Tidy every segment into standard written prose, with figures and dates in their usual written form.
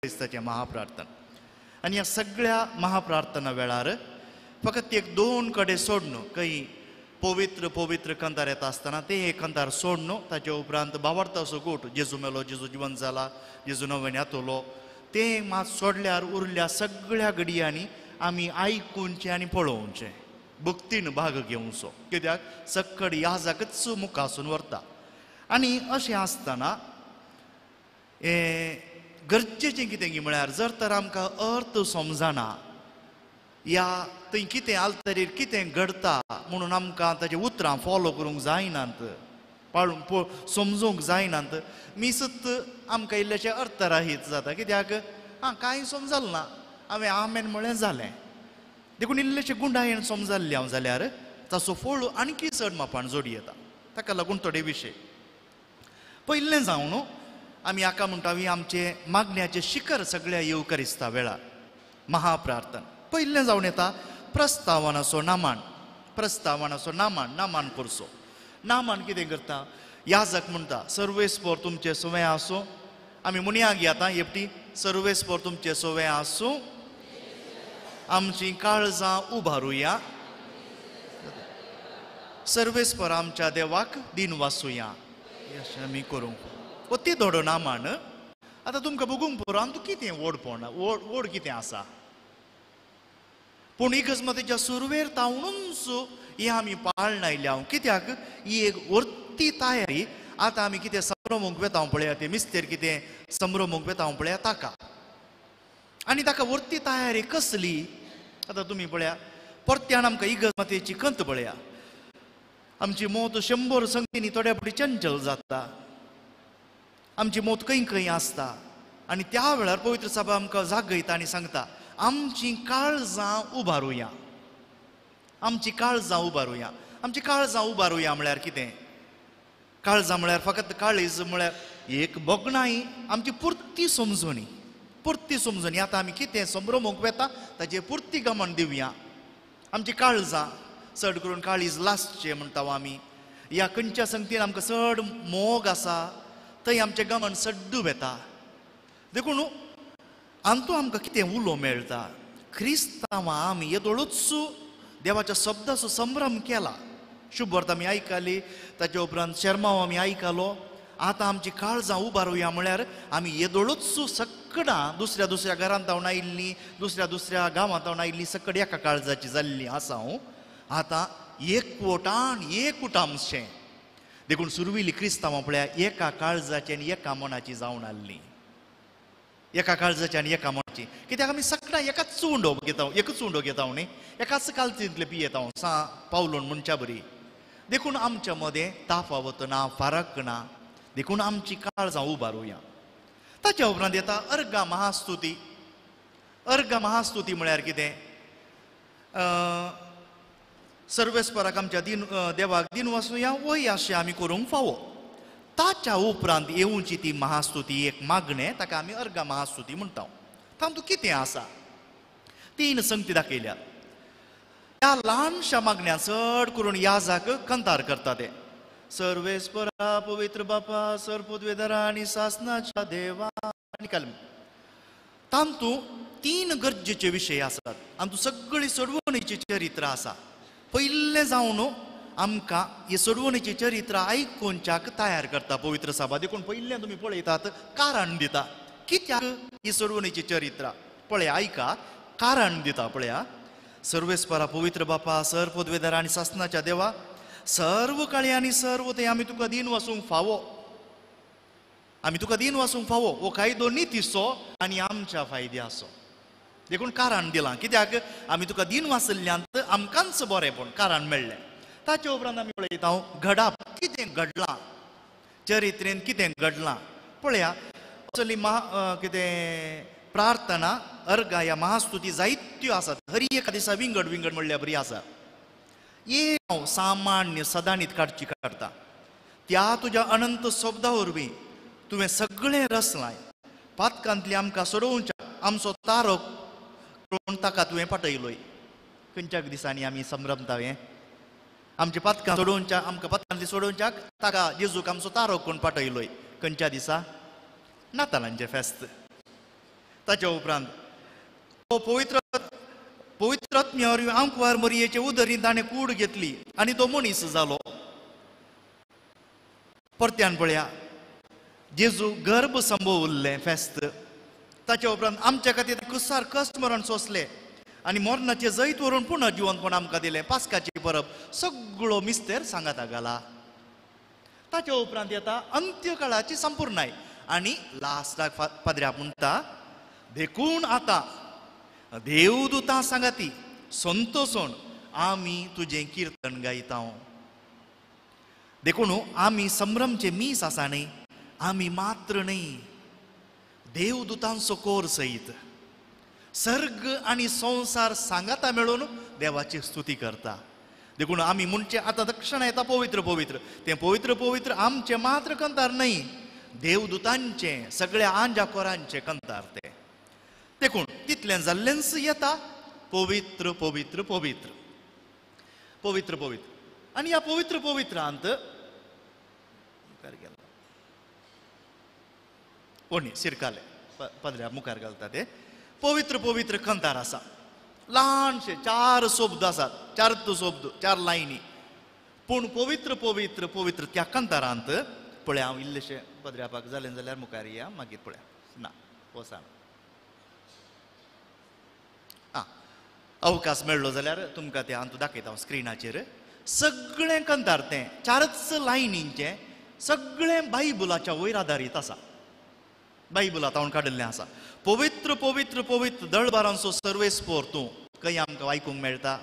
क्रिस्ताचें महाप्रार्थना. आनी ह्या सगळ्या महाप्रार्थना वेळार फकत एक दोन कडेन सोडून खंय पवित्र पवित्र कंतार येता आसतना ते एक कंतार सोडून ताचे उपरांत बावडतासो गोट जेजू मेलो, जेजू जिवन जाला, जेजू नव्यान येतलो ते मात सोडल्यार उरल्या सगळ्या घडयांनी आमी आयकुचें आनी पळोवचें, भक्तीन भाग घेवचो. कित्याक सक्कड याजाकच मुखासून व्हरता. आनी अशें आसतना गरजेचें कितें की म्हळ्यार जर तर आमकां अर्थ समजना या थंय कितें आल्तरीर कितें घडता म्हणून आमकां ताची उतरां फॉलो करूंक जायनात, पाळूंक समजूंक जायनात, मिसत आमकां इल्लेशें अर्थराहीत जाता. कित्याक आं कांय समजलें ना, हांवें आमेन म्हळें जालें. देखून इल्लेशें गुंडायेन समजल्लें हांव जाल्यार ताचो फोळ आणखी चड मापान जोडी येता. ताका लागून थोडे विशय पयलें जावन न्हू आमी हाका म्हणटा ही आमचे मागण्याचें शिखर सगळ्या येवकरिस्ता वेळार महाप्रार्थना. पयलें जावन येता प्रस्तावनाचो नामान, प्रस्तावनाचो नामान, नामान करचो. नामान कितें करता, याजक म्हणटा सर्वेस्पोर तुमचें सवें आसूं. आमी मुनया घेता एकटी, सर्वेस्पोर तुमचें सवें आसूं, आमची काळजां उबारुया, सर्वेस्पोर आमच्या देवाक दिन वासुया, अशें आमी करूंक. ती धोडो नामान. आतां तुमकां बघूंक पुरो आमकां कितें व्हडपण, व्हड कितें आसा, पूण इगर्जमतीच्या सुरवेर तावनूच ही आमी पाळणा आयल्या. कित्याक ही एक वर्ती तयारी. आतां आमी कितें संभ्रमूंक वेता पळया, ते मिस्तेर कितें संभ्रमूंक वेता पळया ताका, आनी ताका वर्ती तयारी कसली आतां तुमी पळया. परत्यान आमकां इगर्जमातेची कंत पळया, आमची मोत 100 संख्येनी थोड्या फावटी चंचल जाता, आमची मोत खंय खंय आसता. आनी त्या वेळार पवित्र सभा आमकां जागयता आनी सांगता आमची काळजां उबारुया, आमची काळजां उबारुया. आमची काळजां उबारुया म्हळ्यार कितें? काळजां म्हळ्यार फकत काळीज म्हळ्यार एक भोगणाय, आमची पुर्ती समजणी, पुर्ती समजणी. आतां आमी कितें संभ्रमूंक वेता ताचे पुर्ती गमन दिवया. आमची काळजां चड करून काळीज लासचें म्हणटा आमी, ह्या खंयच्या संगतीन आमकां चड मोग आसा थंय आमचें गमन सड्डू वेता. देखून आमतूं आमकां कितें उलो मेळटा, क्रिस्तांवां आमी येदोळूच देवाच्या शब्दाचो संभ्रम केला. शुभवर्त आमी आयकली, ताचे उपरांत शेरमांव आमी आयकलो. आतां आमची काळजां उबारुया म्हळ्यार आमी येदोळूच सकडां दुसऱ्या दुसऱ्या घरांत धांवन आयिल्लीं, दुसऱ्या दुसऱ्या गांवांत धांवन आयिल्लीं, सकड एका काळजाची जाल्लीं आसा. हांव आतां एकवटान एकूटामशें. देखून सुरवेली क्रिस्तांवां पळया एका काळजाची आनी एका मनाची जावन आसली, एका काळजाची आनी एका मनाची. कित्याक आमी सगळ्यां एकाच उंडो घेता, एकच उंडो घेता न्ही, एकाच कालचींतले पियेता सा पावलोन म्हणच्या बरी. देखून आमच्या मदें ताफावत ना, फारक ना. देखून आमची काळजां उबारुया. ताच्या उपरांत येता अर्गा महास्तुती. अर्गा महास्तुती म्हळ्यार कितें? सर्वेस्पराक आमच्या दिन देवाक दिन वासुया वय अशें आमी करूंक फावो. ताच्या उपरांत येवची ती महास्तुती एक मागणें, ताका आमी अर्गा महास्तुती म्हणटा. तातूंत कितें आसा? तीन संगती दाखयल्यात. ह्या ल्हानशा मागण्या चड करून याजाक कंतार करता ते. सर्वेस्परा पवित्र बापा सर पदवेदारा आनी सासनाच्या देवा आनी कलम. तातूंत तीन गरजेचे विशय आसात. आमतूं सगळी सोडवणीची चरित्र आसा. पयलें जावन आमकां हे सोडवणीचें चरित्र आयकुच्याक तयार करता पवित्र सभा. देखून पयलें तुमी पळयतात कारण दिता कित्याक ही सोडवणीचें चरित्र पळया, आयका कारण दिता पळया. सर्वेस्परा पवित्र बापा सर पदवेदार आनी सासनाच्या देवा, सर्व काळी आनी सर्व ते आमी तुका दिन वासूंक फावो, आमी तुका दिन वासूंक फावो. हो कायदो नितीचो आनी आमच्या फायद्याचो. देखून कारण दिलां कित्याक आमी तुका दिन वाचल्ल्यान आमकांच बरेंपण कारण मेळ्ळें. ताचे उपरांत आमी पळयता घडप कितें घडलां, चरित्रेन कितें घडलां पळया. असली महा कितें प्रार्थना अर्गा ह्या महास्तुती जायत्यो आसात, हर एका दिसा विंगड विंगड म्हणल्यार बरी आसा. एक हांव सामान्य सदांनीत काडची काडटा त्या तुज्या अनंत शब्दा वरवीं तुवें सगळें रचलां, पातकांतली आमकां सोडोवच्या आमचो तारक करून ताका तुवें पाटयलोय. खंयच्या दिसांनी आमी संभ्रमता हें आमची पातकां सोडोवच्या, आमकां पातकांतली सोडोवच्याक ताका जेजूक आमचो तारक कोण पाटयलोय. खंयच्या दिसा? नातालांचें फेस्त. ताच्या उपरांत तो पवित्र पवित्र आत्म्या वरवीं आंकवार मरियेचे उदरीन ताणें कूड घेतली आनी तो मनीस जालो. परत्यान पळया जेजू गर्भ संभव उरलें फेस्त. ताच्या उपरांत आमच्या खातीर कुसार कश्ट मरण सोंसलें आनी मरणाचें जैत व्हरून पुनः जिवंतपण आमकां दिलें. पास्काची परब सगळो मिस्तेर सांगाता घाला. ताच्या उपरांत येता अंत्यकाळाची संपूर्णाय आनी लास्टाक पाद्र्या म्हणटा देखून आतां देवदूतां सांगाती संतोषण आमी तुजें किर्तन गायता. देखून आमी संभ्रमचे मीस आसा न्ही, आमी मात्र न्ही, देवदूतांचो कोर सयत सर्ग आनी संवसार सांगाता मेळून देवाची स्तुती करता. देखून आमी म्हणचे आतां दक्षिणा येता पवित्र पवित्र, तें पवित्र पवित्र आमचें मात्र कंतार न्ही, देवदूतांचें सगळ्या आंजा कोरांचें कंतार तें. देखून तितलें जाल्लेंच येता पवित्र पवित्र पवित्र पवित्र पवित्र. आनी ह्या पवित्र पवित्रांत मुखार गेला कोणी सिरकाले पदऱ्या मुखार घालता ते पवित्र पवित्र कंतार आसा. ल्हानशे चार शब्द आसात, चार शब्द, चार लायनी, पूण पवित्र पवित्र पवित्र त्या कंतारांत पळय हांव इल्लेशें पदऱ्यापाक जालें जाल्यार मुखार या मागीर पळया ना वसा आं अवकाश मेळ्ळो जाल्यार तुमकां तें हांव दाखयता हांव स्क्रिनाचेर. सगळें कंतार तें चारच लायनींचें सगळें बायबलाच्या वयर आदारीत आसा, बायबला तावन काडिल्लें आसा. पवित्र पवित्र पवित्र दळबारांचो सर्वेस्पोर तूं खंय आमकां आयकूंक मेळटा?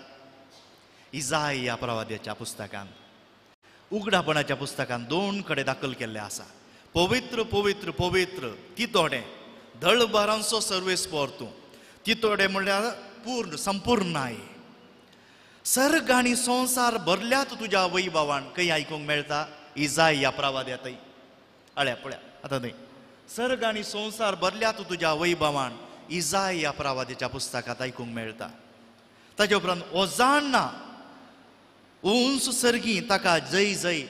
इजाया प्रवाद्याच्या पुस्तकान, उगडापणाच्या पुस्तकान दोन कडेन दाखल केल्लें आसा. पवित्र पवित्र पवित्र तितोडें दळबारांचो सर्वेस्पोर तूं, तितोडें म्हणल्यार पूर्ण संपूर्णाय. सर्ग आनी संवसार भरल्यात तुज्या वैभवान खंय आयकूंक मेळटा? इजाया प्रवाद्यातय अळ्या पळया आतां न्हय, सर्ग आनी संवसार भरल्यात तुज्या वैभवान इजाया प्रवाद्याच्या पुस्तकांत आयकूंक मेळटा. ताच्या उपरांत ओजाना उंच सर्गी ताका जय जय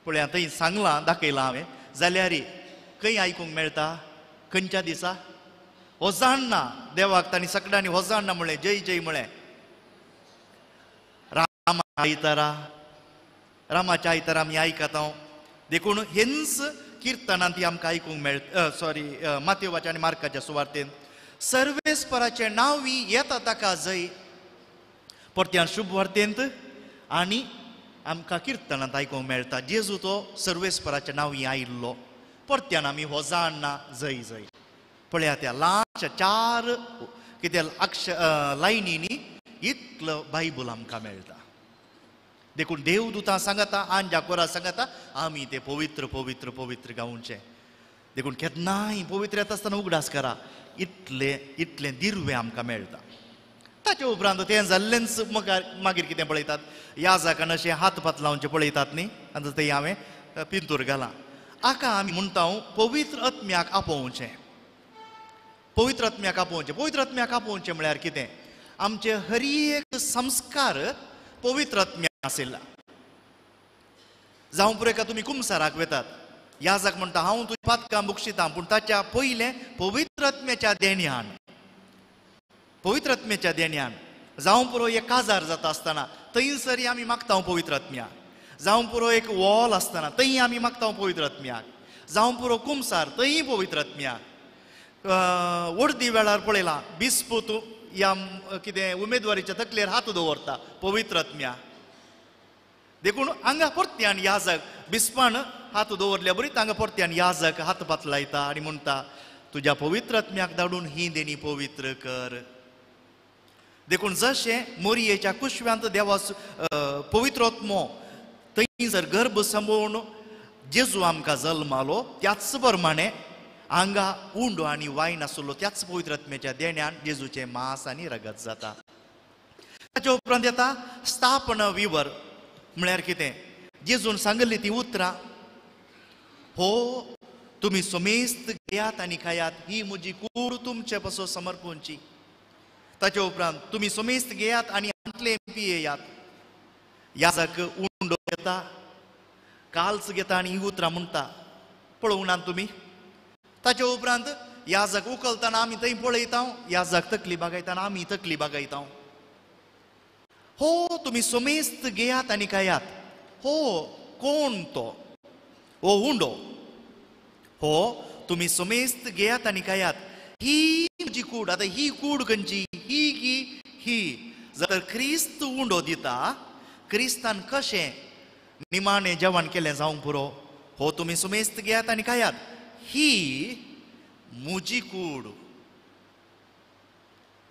पळया थंय सांगलां दाखयलां हांवें जाल्यार खंय आयकूंक मेळटा? खंयच्या दिसा? होजाण्णा देवाक तांणी सगळ्यांनी होजाण्णा म्हळें, जय जय म्हळें. रामा आयतारा, रामाच्या आयतारा आमी आयकता. देखून हेंच किर्तनांत ती आमकां आयकूंक मेळटा, सॉरी मातेवाच्या आनी मार्काच्या सुवार्तेन सर्वेस्पराचें नांव येता ताका जय परत्यान शुभ वार्तेंत आनी आमकां किर्तनांत आयकूंक मेळटा जेजू तो सर्वेस्पराचें नांव आयिल्लो. परत्यान आमी होजाण्णा जय जय पळया त्या ल्हानशा चार कितें अक्ष लायनींनी इतलो बायबल आमकां मेळटा. देखून देवदूतां सांगता आंजा कोरा सांगता आमी ते पवित्र पवित्र पवित्र गावचें. देखून केन्नाय पवित्र येता आसतना उगडास करा, इतलें इतलें दिर्वें आमकां मेळटा. ताचे उपरांत तें जाल्लेंच मागीर कितें पळयतात, याजाकान अशें हात पात लावचें पळयतात न्ही, आनी तें हांवें पिंतूर घालां. आका आमी म्हणटा पवित्र आत्म्याक आपोवचें, पवित्र आत्म्याक आपोवचें. पवित्र आत्म्याक आपोवचें म्हळ्यार कितें? आमचे हर एक संस्कार पवित्र आत्म्या आशिल्ला. जावं पुरो एका तुमी कुमसाराक वेतात, याजाक म्हणटा हांव तुजी पातकां बक्षितां, पूण ताच्या पयलें पवित्र आत्म्याच्या देण्यान, पवित्र आत्म्याच्या देण्यान. जावं पुरो एक काजार जाता आसतना थंयसर आमी मागता पवित्र आत्म्याक, जावं पुरो एक वॉल आसतना थंय आमी मागता पवित्र आत्म्याक, जावं पुरो कुमसार थंय पवित्र आत्म्याक. वर्दी वेळार पळयलां बिस्पूत ह्या कितें उमेदवारीच्या तकलेर हात दवरता पवित्र आत्म्या. देखून हांगा परत्यान याजक बिस्पान हात दवरल्या बरी हांगा परत्यान याजक हात पात लायता आनी म्हणटा तुज्या पवित्र आत्म्याक धाडून ही देणी पवित्र कर. देखून जशें मोरयेच्या कुशव्यांत देवा पवित्र आत्मो थंय जर गर्भ संबोवन जेजू आमकां जल्मालो त्याच प्रमाणे हांगा उंडो आनी वायन आसलो त्याच पवित्र आत्म्याच्या देण्यान जेजूचें मांस आनी रगत जाता. ताच्या उपरांत येता स्थापना विवर म्हळ्यार कितें? जेजून सांगिल्ली ती उतरां, हो तुमी समेस्त घेयात आनी खायात, ही म्हजी कूड तुमचे पासून समर्पूंची. ताच्या उपरांत तुमी समेस्त घेयात आनी हांतले पियेयात. याजक उंडो घेता, काल्स घेता आनी ही उतरां म्हणटा, पळोवंक ना तुमी. ताच्या उपरांत याजक उखलतना आमी थंय पळयता, याजक तकली बागयतना आमी तकली बागयता. हो तुमी सोमेस्त घेयात आनी खायात. हो कोण तो? हो उंडो. हो तुमी सोमेस्त घेयात आनी खायात. ही म्हजी कूड. आतां ही कूड खंयची? ही की ही. जर क्रिस्त उंडो दिता, क्रिस्तान कशें निमाणें जेवण केलें जावंक पुरो. हो तुमी सुमेस्त घेयात आनी खायात, ही म्हजी कूड.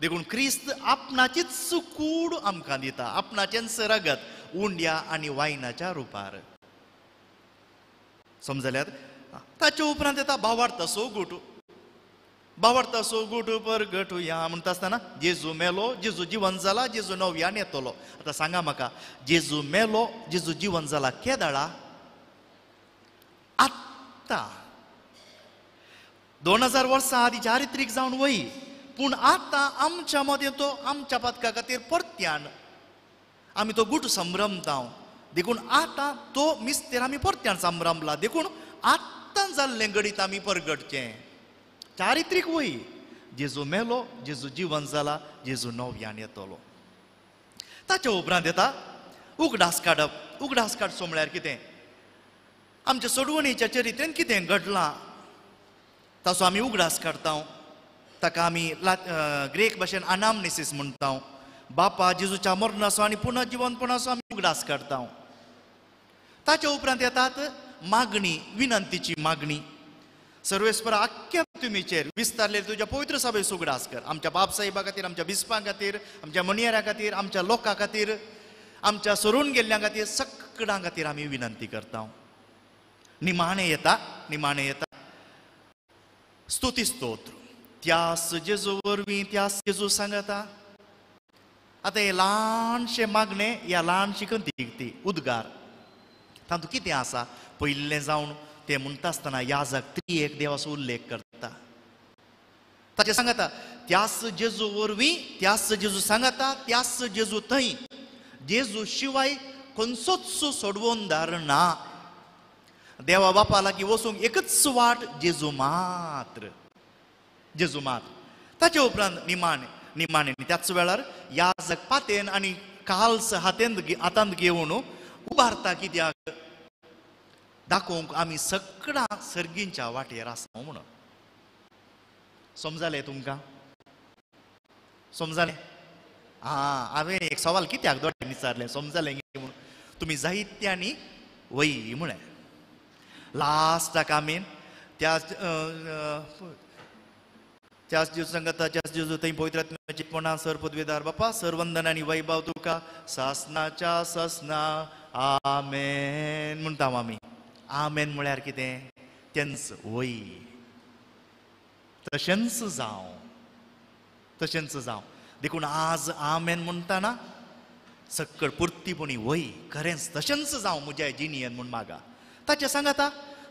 देखून क्रिस्त आपणाचीच कूड आमकां दिता, आपणाचेंच रगत उंड्या आनी वायनाच्या रुपार. समजल्यात? ताचे उपरांत येता भावार्थाचो गूट. भावार्थाचो गूट परगटुया म्हणटा आसतना जेजू मेलो, जेजू जिवन जाला, जेजू नव्यान येतलो. आतां सांगा म्हाका, जेजू मेलो, जेजू जिवन जाला केदळा? आत्तां. 2000 वर्सां आदी चारित्रीक जावन वय, पूण आतां आमच्या मदें तो आमच्या पातका खातीर परत्यान आमी तो गूट संभ्रमता. देखून आतां तो मिस्तेर आमी परत्यान संभ्रमला. देखून आत्तां जाल्लें घडीत आमी परगटचें. चारित्रीक वय, जेजू मेलो, जेजू जिवन जाला, जेजू नव्यान येतलो. ताच्या उपरांत येता उगडास काडप. उगडास काडचो म्हळ्यार कितें? आमच्या सोडवणीच्या चरित्रेन कितें घडलां ताचो आमी उगडास काडता. ताका आमी ग्रेक भाशेन अनामनेसीस म्हणटा. बापा जेजूच्या मरणाचो आनी पुनः जिवनपणाचो आमी उगडास काडता. ताच्या उपरांत येतात मागणी, विनंतीची मागणी. सर्वेस्पर आख्ख्या तुमीचेर विस्तारले तुज्या पवित्र सभेचो उगडास कर. आमच्या बापसाहेबा खातीर, आमच्या बिस्पां खातीर, आमच्या मणियारा खातीर, आमच्या लोकां खातीर, आमच्या सरून गेल्ल्यां खातीर, सगळ्यां खातीर आमी विनंती करता. निमाणें येता, निमाणें येता स्तुती स्तोत्र. त्यास जेजू वरवीं त्यास जेजू सांगता. आतां हें ल्हानशें मागणें, ह्या ल्हानशी कंती ती उद्गार तातूंत कितें आसा? पयिल्लें जावन ते म्हणटा आसतना याजक त्रिएक देवाचो उल्लेख करता. ताचें सांगता त्यास जेजू वरवीं त्यास जेजू सांगता, त्यास जेजू थंय. जेजू शिवाय खंयचोच सोडवणदार ना. देवा बापा लागीं वचूंक एकच वाट, जेजू मात्र, जेजू मात्र. ताचे उपरांत निमाणें, निमाणें त्याच वेळार याजक पातेन आनी काल्स हातांत घेवन उबारता. कित्याक? दाखोवंक आमी सगळ्यां सर्गींच्या वाटेर आसा म्हणून. समजालें तुमकां? समजालें? आं, हांवें एक सवाल कित्याक दोट्यान विचारलें समजालें म्हणून. तुमी जायत्यांनी वय म्हळें. लास्टाक आमी त्या त्यास जेजू सांगता, त्यास जेजू थंय पवित्र आत्म्याची पणा सर पदवीदार बापा सरवंदन आनी वैभव तुका सासनाच्या सासना आमेन म्हणटा आमी. आमेन म्हळ्यार कितें? तेंच वय, तशेंच जावं, तशेंच जावं. देखून आज आमेन म्हणटाना सक्कड पुर्तीपणी वय, खरेंच तशेंच जावं म्हज्या जिणयेन म्हूण मागा. ताचें सांगता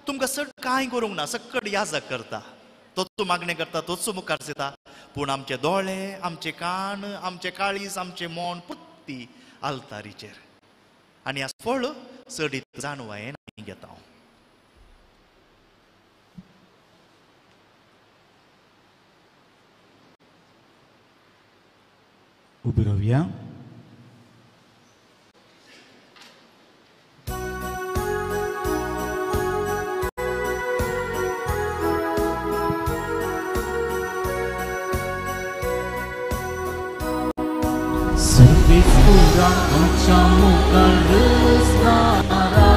तुमकां चड कांय करूंक ना, सक्कड याजक करता, तोच मागणें करता, तोच मुखार येता. पूण आमचे दोळे, आमचे कान, आमचे काळीज, आमचें मन पुर्ती आल्तारीचेर. आनी ह्या फळ चडीत जाणवायेन आमी घेता. उबी रावया. सर्वेस्पुरा आमच्या मुखार रुजणारा,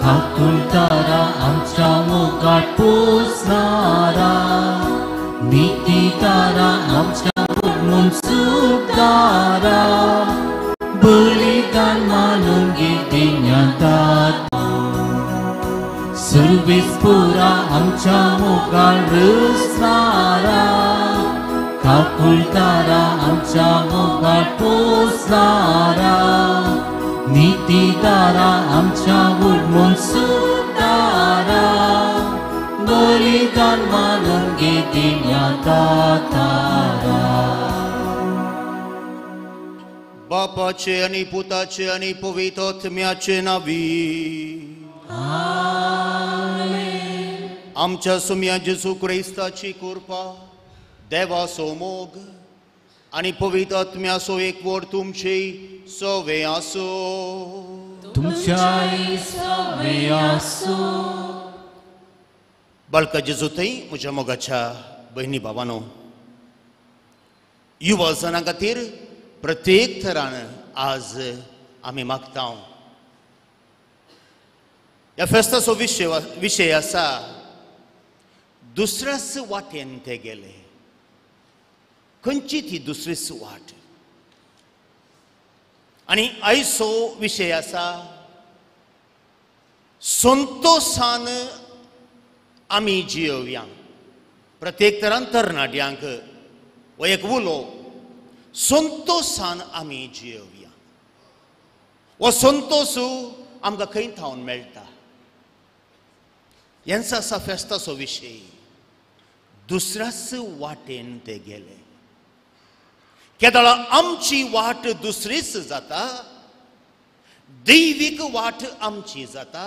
काकुळटारा आमच्या मुखार पोसणारा, नितीदारा आमच्या म्हूण सुदारा, बलिदान मानून घेतिल्ल्या दाता. सर्वेस्पुरा आमच्या मुखार रुजणारा, काकुळटारा आमच्या मुखार पोसणारा, नितीदारा आमच्या म्हूण सुदारा, बलिदान मानून घेतिल्ल्या दातारा. बापाचे आनी पुताचे आनी पवित्र आत्म्याचे नांवी. आमेन. आमच्या सुम्या जेजू क्रिस्ताची कृपा, देवाचो मोग आनी पवित्र आत्म्याचो एकवट तुमची सवे आसूं. तुमच्याय सवे आसूं. बाळका जेजू थंय म्हज्या मोगाच्या भयणी भावानो, युवा जणां खातीर प्रत्येक थरान आज आमी मागता. ह्या फेस्ताचो विशय आसा दुसऱ्याच वाटेन ते गेले. खंयची ती दुसरीच वाट? आनी आयचो विशय आसा संतोशान आमी जियोवया. प्रत्येक तरान तरणाट्यांक हो एक उलो, संतोशान आमी जियोवया. हो संतोश आमकां खंय थावन मेळटा? हेंच आसा फेस्ताचो विशय, दुसऱ्याच वाटेन ते गेले. केदळा आमची वाट दुसरीच जाता, दैवीक वाट आमची जाता,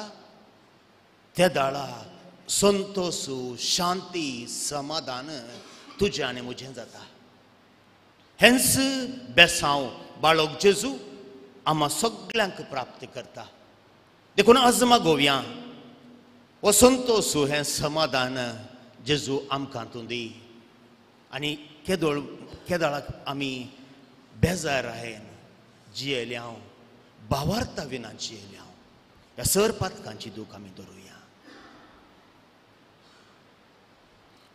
तेदाळा संतोश, शांती, समाधान तुजें आनी म्हजें जाता. हेंच बेसांव बाळक जेजू आमा सगल्यांक प्राप्त करता. देखून आज मागोवया हो संतोश, हें समाधान जेजू आमकां तूं दी. आनी केदोळ केदळाक आमी बेजार आयन जियेल्या, भावार्था विना जियेल्या, ह्या सर पातकांची दूख आमी धरुया.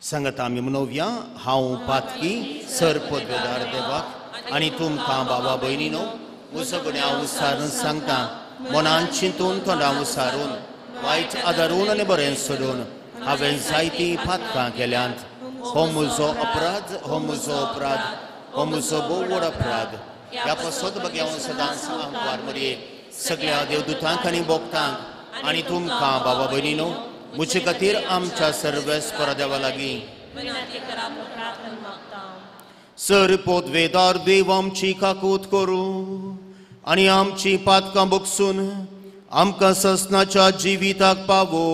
सांगता आमी म्हणोवया, हांव पातकी सर पदवेदार देवाक आनी तुमकां बाबा भयणीनो म्हजो गुन्यांव उसारून सांगता, मनान चिंतून तोंडां उसारून वायट आदारून आनी बरें सोडून हांवें जायतीं पातकां केल्यांत. हो म्हजो अपराध, हो म्हजो अपराध, हो म्हजो भोव व्हड अपराध. ह्या पासत बग्याव सदांच आंकवार मरये सगळ्या देवदूतांक आनी भोक्तांक आनी तुमकां बाबा भयणीनो म्हजे खातीर आमच्या सर्वेस्परा देवा लागीं. सर पोदवेदार देव आमची काकूत करूं आनी आमची पातकां बगसून आमकां ससनाच्या जिविताक पावो.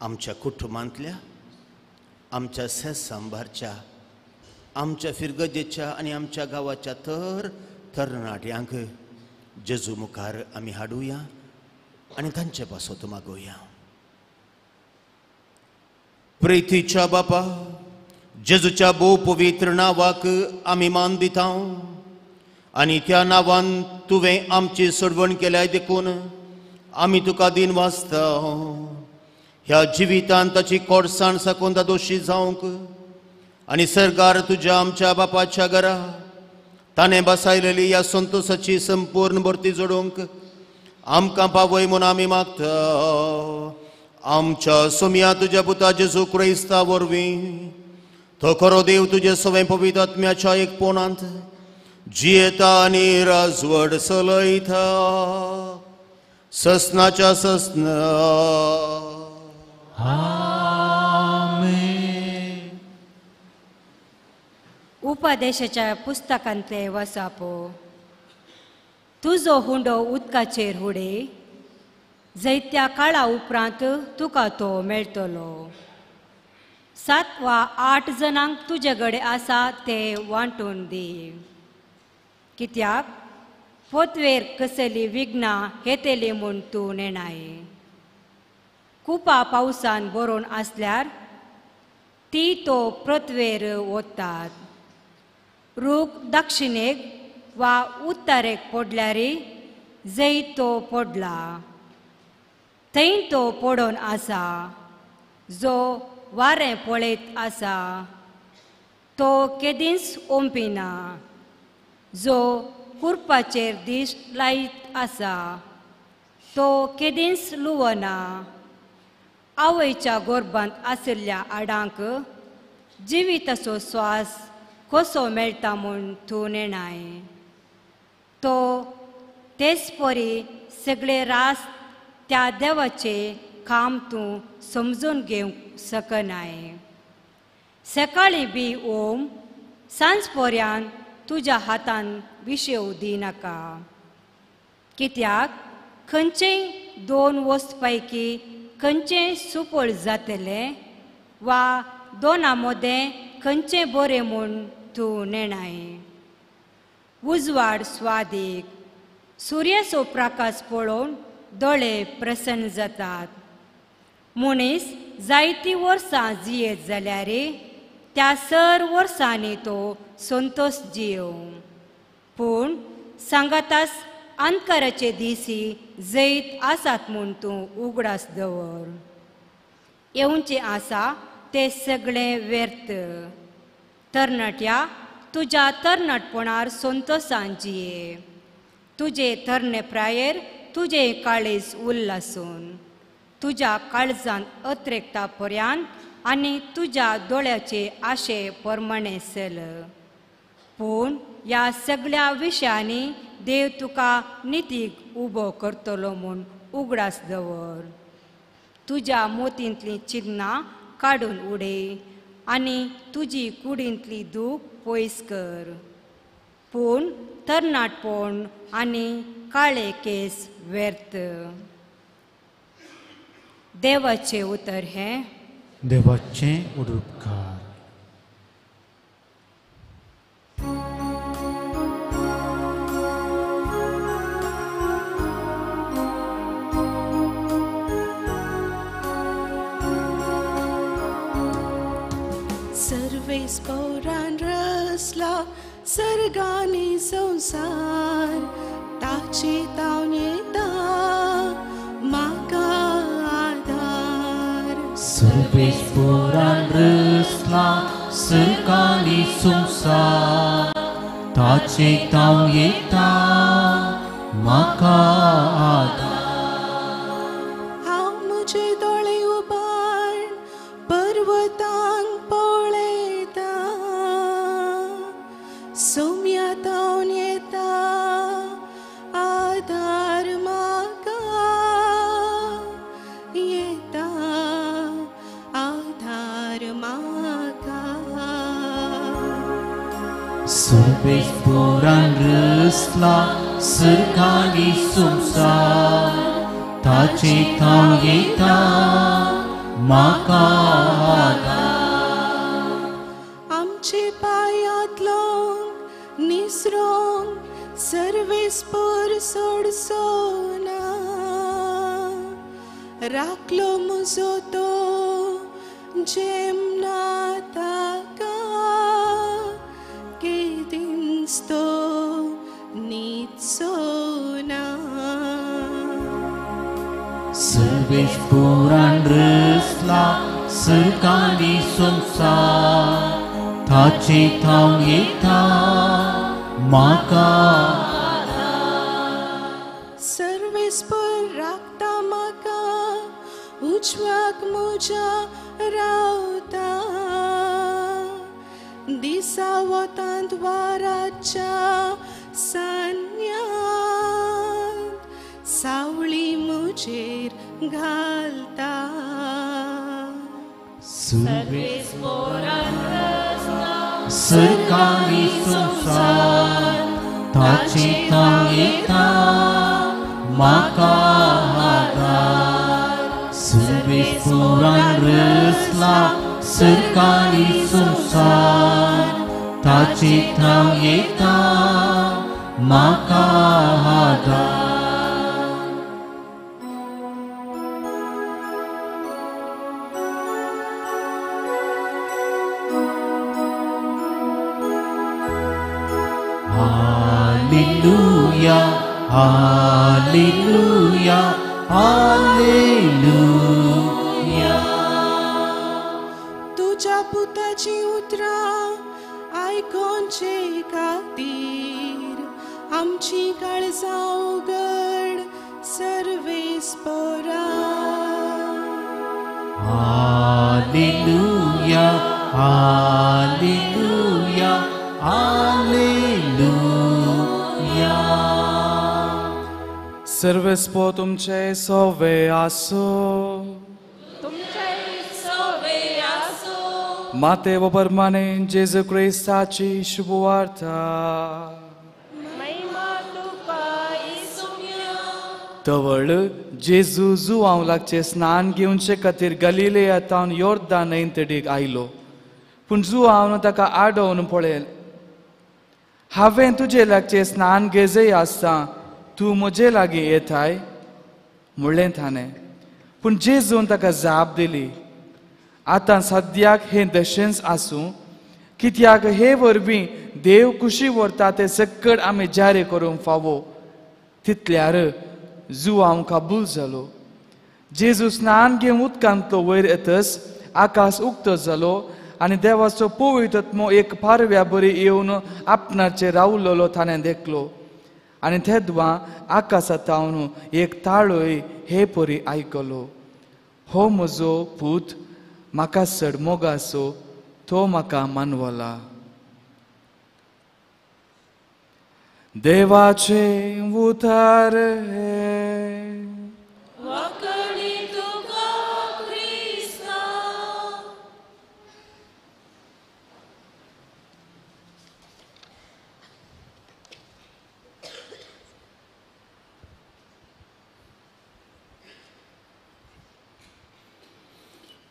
आमच्या कुटुंबांतल्या, आमच्या सेसांबारच्या, आमच्या फिरगजेच्या आनी आमच्या गांवाच्या तर तरणाट्यांक जेजू मुखार आमी हाडुया आनी तांचे पासत मागोवया. प्रितीच्या बापा, जेजूच्या भोव पवित्र नांवाक आमी मान दिता आनी त्या नांवान तुवें आमची सोडवण केल्याय देखून आमी तुका दिन वाचता. ह्या जिवितान ताची कोडसाण साकून दोशी जावंक आनी सरकार तुज्या आमच्या बापाच्या घरा ताणें बसायलेली ह्या संतोशाची संपूर्ण भरती जोडूंक आमकां पावय म्हूण आमी मागता. आमच्या सोम्या तुज्या पुता जेजू क्रिस्ता वरवीं तो खरो देव तुजे सवें पवित्र आत्म्याच्या एकपणांत जियेता आनी राजवड चलयता ससनाच्या ससना. आमेन. उपदेशाच्या पुस्तकांतले वसापो. तुजो हुंडो उदकाचेर हुडे, जैत्या काळा उपरांत तुका तो मेळटलो. 7 वा 8 जणांक तुजे कडेन आसा ते वांटून दी. कित्याक पोतवेर कसली विघ्नां येतली म्हूण तूं नेणाय. कुपां पावसान भरून आसल्यार ती तो पृथ्वेर वतात. रूख दक्षिणेक वा उत्तरेक पडल्यार जंय तो पडला थंय तो पडून आसा. जो वारें पळयत आसा तो केदींच ओंपिना. जो कुरपाचेर दीस लायत आसा तो केदींच लुवना. आवयच्या गोरबांत आशिल्ल्या आडांक जिविताचो स्वास कसो मेळटा म्हूण तूं नेणाय. तो तेच परी सगळे रास त्या देवाचें काम तूं समजून घेवंक शकनाय. सकाळीं बी ओम सांज पर्यंत तुज्या हातान विशेव दिनाका. कित्याक खंयचेय दोन वस्त पैकी खंयचें सुपळ जातलें वा दोना मदें खंयचें बरें म्हूण तूं नेणाय. उजवाड स्वादीक सुर्याचो प्रकाश पळोवन दोळे प्रसन्न जातात. मनीस जायतीं वर्सां जियेत जाल्यार त्या सर वर्सांनी तो संतोश जियोवं. पूण सांगातास अंधकाराचे दिसी जैत आसात म्हूण तूं उगडास दवर. येवचें आसा तें सगळें व्यर्थ. तरणाट्या तुज्या तरणाटपणार संतोशान जिये. तुजे तरणे प्रायेर तुजें काळीज उल्लासून तुज्या काळजान अत्रेकता पर्यंत आनी तुज्या दोळ्याचे आशे प्रमाणें चल. पूण ह्या सगळ्या विशयांनी देव तुका नितीक उबो करतलो म्हूण उगडास दवर. तुज्या मोतींतलीं चिन्नां काडून उडय आनी तुजी कुडींतली दूख पयस कर. पूण तरणाटपण आनी काळे केंस व्यर्थ. देवाचें उतर हें. देवाचें उपकार. सर्वेस पौरान रसला सर्गानी संसार ताचे तावन येता म्हाका आदार. सर्वेस पौरान रसला सर्गानी संसार ताचे तावन येता म्हाका आदार. हांव म्हजे दोळे उबार पर्वतांक पळयता सोम्या तावन येता आदार म्हाका येता आदार म्हाका. सर्वेस पौरान रसला सर्गानी संसार ताचे तावन येता म्हाका आदार. आमचे पांयांतलो निसरोंक सर्वेस पोर सोडसो ना. राखलो म्हजो तो जेमना ताका केदींच तो न्हिदचो ना. सर्वेस पौरान रसला सर्गानी संसार ताचे तावन येता म्हाका. सर्वेस पोर राखता म्हाका उजवाक म्हज्या रावता. दिसा वतांत वाराच्या सान्यांत सावळी म्हजेर घालता. सर्वेस पौरान सर्गानी संसार ताचे तावन येता म्हाका आदार. सर्वेस पौरान रसला सर्गानी संसार ताचे तावन येता म्हाका आदार. Hallelujah, hallelujah, hallelujah. तुज्या पुताची उतरां आयकोनचे खातीर आमची काळजां उगड सर्वेस्पोरा. Hallelujah, hallelujah, hallelujah. सर्वेस्पो तुमचे सोवे आसो. माते व परमाने जेजू क्रिस्ताची शुभवार्ता. तवळ जेजू जुवांव लागचे स्नान घेवचे खातीर गलिलेया तावन योर्दान न्हंय तडीक आयलो. पूण जुवांवन ताका आडोवन पळयल, हांवें तुजे लागचे स्नान घेजय आसता, तूं म्हजे लागीं येताय म्हणलें ताणें. पूण जेजून ताका जाप दिली, आतां सद्याक हें दशेंच आसूं, कित्याक हे वरवीं देव कुशी व्हरता तें सकट आमी जारी करूंक फावो. तितल्यार जुवांव कबूल जालो. जेजू स्नान घेवन उदकांतलो वयर येतच आकाश उक्तो जालो आनी देवाचो पवित्र आत्मो एक पारव्या बरी येवन आपणाचेर रावलेलो ताणें देखलो. आनी तेदवा आकाशा तावन एक ताळोय हे परी आयकलो, हो म्हजो पूत, म्हाका चड मोगासो, तो म्हाका मानवला. देवाचे उतार हे.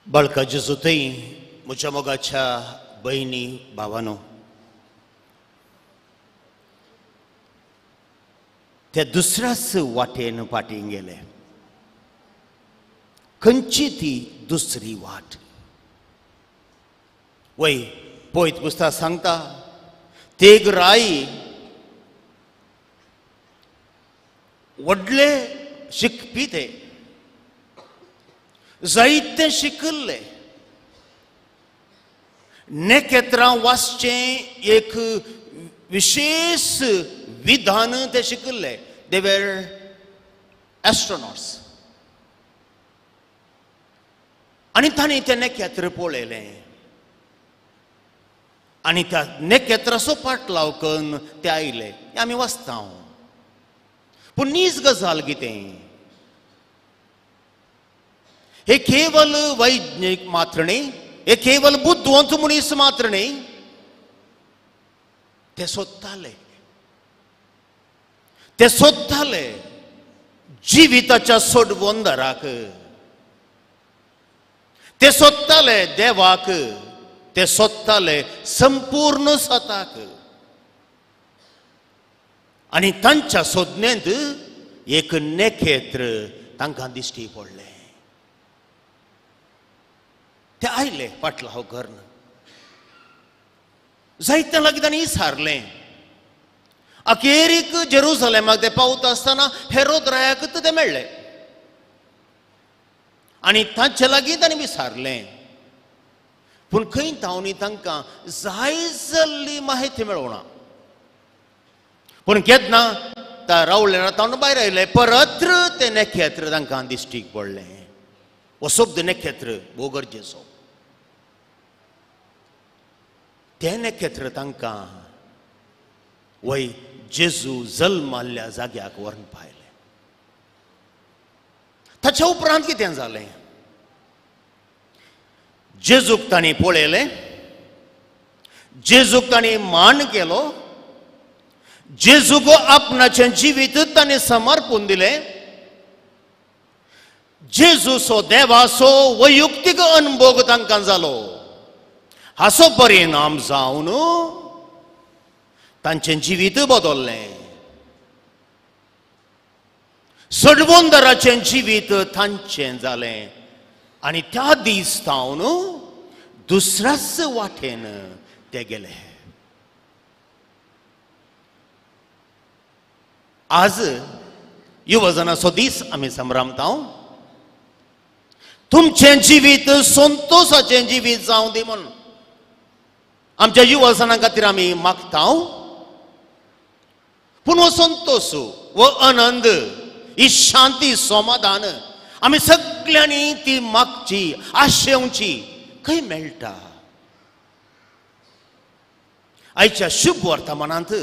बाळका जेजू थंय म्हज्या मोगाच्या भयणी भावानो, ते दुसऱ्याच वाटेन फाटीं गेले. खंयची ती दुसरी वाट? वय पयत पुस्तक सांगता, तेग राय व्हडले शिकपी, ते जायते शिकल्ले, नखेत्रां वाचचें एक विशेष विधान ते शिकल्ले. They were astronauts. आनी तांणी तें नखेत्र पळयलें आनी त्या नखेत्राचो पाटलाव करून ते आयले. हें आमी वाचता. पूण नीज गजाल कितें? हे केवल वैज्ञानिक मात्र न्ही, हे केवल बुद्धवंत मनीस मात्र न्ही, ते सोदताले, ते सोदताले जिविताच्या सोडवंदराक, ते सोदताले देवाक, ते सोदताले संपूर्ण सताक. आनी तांच्या सोदणेंत एक नखेत्र तांकां दिश्टी पडलें. ते आयले पाटलाव करून, जायते लागीं तांणी विचारलें. अखेरीक जेरुसलेमाक ते पावता आसतना हेरोद रायाक ते मेळ्ळे आनी तांचे लागीं तांणी विचारलें. पूण खंय तावनी तांकां जाय जाल्ली माहिती मेळना. पूण केन्ना ता रावले तावन भायर आयले, परत तें नखेत्र तांकां दिश्टीक पडलें. हो शब्द नखेत्र भोव गरजेचो. तें नखेत्र तांकां वय जेजू जल्माल्ल्या जाग्याक व्हरून पायलें. ताच्या उपरांत कितें जालें? जेजूक तांणी पळयलें, जेजूक तांणी मान केलो, जेजूक आपणाचें जिवीत तांणी समर्पून दिलें. जेजूचो देवाचो वैयक्तीक अनुभव तांकां जालो. हाचो परिणाम जावन तांचें जिवीत बदल्लें. सडवंदराचें जिवीत तांचें जालें आनी त्या दीस तावन दुसऱ्याच वाटेन ते गेले. आज युवजनाचो दीस आमी संभ्रमता. तुमचें जिवीत संतोशाचें जिवीत जावं दी म्हणून आमच्या युवजनां खातीर आमी मागता. पूण हो संतोश, हो आनंद, ही शांती, समाधान आमी सगळ्यांनी ती मागची, आशेवची. खंय मेळटा? आयच्या शुभ वर्तमानांत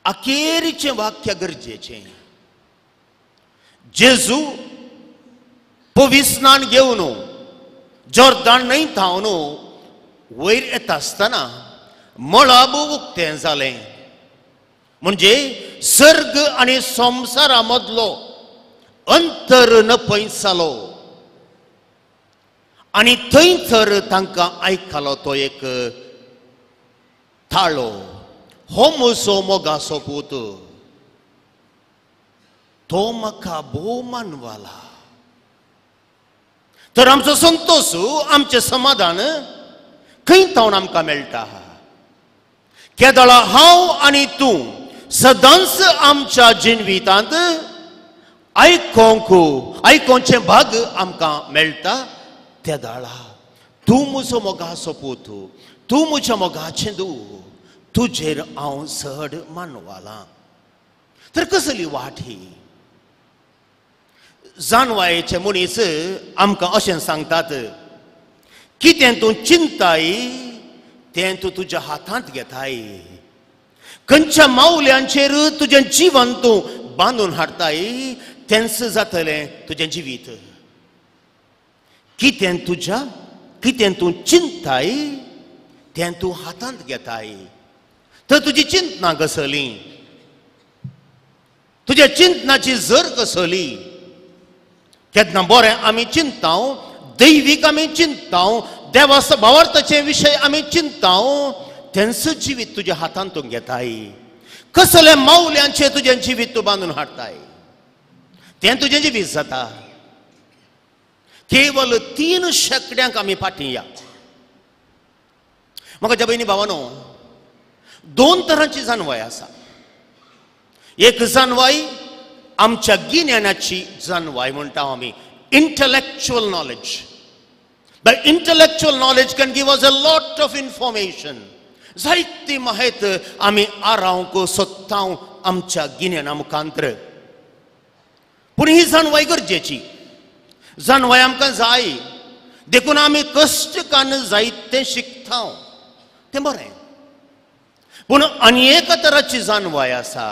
अखेरीचें वाक्य गरजेचें. जेजू पविस्नान घेवन जॉर्दान न्हंय थावन वयर येता आसतना मळब उक्तें जालें. म्हणजे सर्ग आनी संवसारा मदलो अंतर नपयत जालो आनी थंयसर तांकां आयकलो तो एक थाळो, हो म्हजो मोगाचो पूत, तो म्हाका भोव मानवला. तर आमचो संतोश, आमचें समाधान खंय थावन आमकां मेळटा? केदळा हांव आनी तूं सदांच आमच्या जिवितांत आयकोंक आयकोंचें भाग आमकां मेळटा. तेदळा तूं म्हजो मोगाचो पूत, तूं म्हज्या मोगाचें दू, तुजेर हांव चड मानवलां. तर कसली वाट ही? जानवायेचे मनीस आमकां अशें सांगतात, कितें तूं चिंताय तें तूं तुज्या हातांत घेताय, खंयच्या मावल्यांचेर तुजें जिवन तूं बांदून हाडटाय तेंच जातलें तुजें जिवीत. कितें तुज्या कितें तूं चिंताय तें तूं हातांत घेताय. तर तुजी चिंतना कसली? तुज्या चिंतनाची जर कसली? केन्ना बरें आमी चिंताव, दैवीक आमी चिंताव, देवा भावार्थाचे विशय आमी चिंताव, तेंच जिवीत तुज्या हातांत तूं घेताय. कसले मावल्यांचे तुजें जिवीत तूं बांदून हाडटाय तें तुजें जिवीत जाता. केवल 3 शेंकड्यांक आमी फाटीं या. म्हाका भयणी भावानो, 2 तरांची जानवाय आसा. एक जानवाय आमच्या गिन्यानाची जानवाय म्हणटा आमी, intellectual knowledge. The intellectual knowledge can give us a lot of information. जायती माहिती आमी आरावंक सोदता आमच्या गिन्याना मुखांतर. पूण ही जानवाय गरजेची, जानवाय आमकां जाय, देखून आमी कश्ट कान जायतें शिकता, तें बरें. पूण आनी एका तराची जानवाय आसा,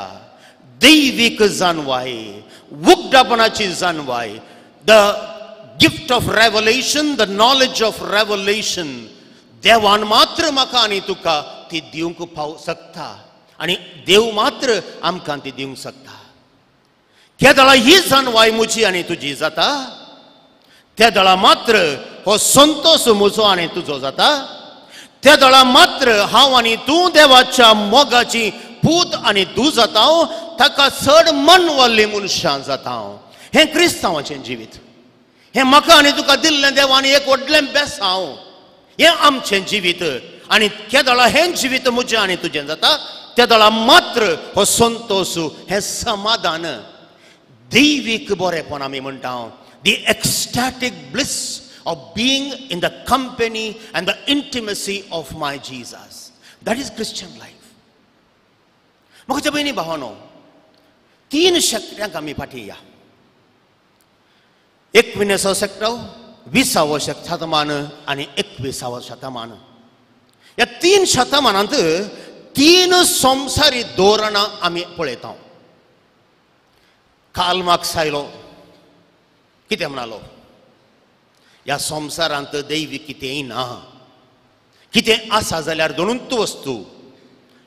दैवीक जानवाय, उगडापणाची जानवाय, the gift of revelation, the knowledge of revelation. देवान मात्र म्हाका आनी तुका ती दिवंक पाव शकता आनी देव मात्र आमकां ती दिवंक शकता. केदळा ही जानवाय म्हजी आनी तुजी जाता, तेदळा मात्र हो संतोश म्हजो आनी तुजो जाता. तेदळा मात्र हांव आनी तूं देवाच्या मोगाची पूत आनी तूं जाता, ताका चड मनवल्ली मनशां जाता. हें क्रिस्तांवाचें जिवीत, हें म्हाका आनी तुका दिल्लें देवान एक व्हडलें बेसांव, हें आमचें जिवीत. आनी केदळा हें जिवीत म्हजें आनी तुजें जाता, तेदळा मात्र हो संतोश, हें समाधान, दैवीक बरेपण आमी म्हणटा, the ecstatic bliss of being in the company and the intimacy of my Jesus. That is Christian life. म्हाका भयणी भावानो, 3 शेंकड्यांक आमी फाटीं या. 19वो शेंकडो, 20वो शतमान आनी 21वो शतमान. ह्या 3 शतमानांत 3 संवसारी धोरणां आमी पळयता. कार्ल मार्क्स आयलो, कितें म्हणालो? ह्या संवसारांत दैवी कितेंय ना, कितें आसा जाल्यार दोनूच वस्तू,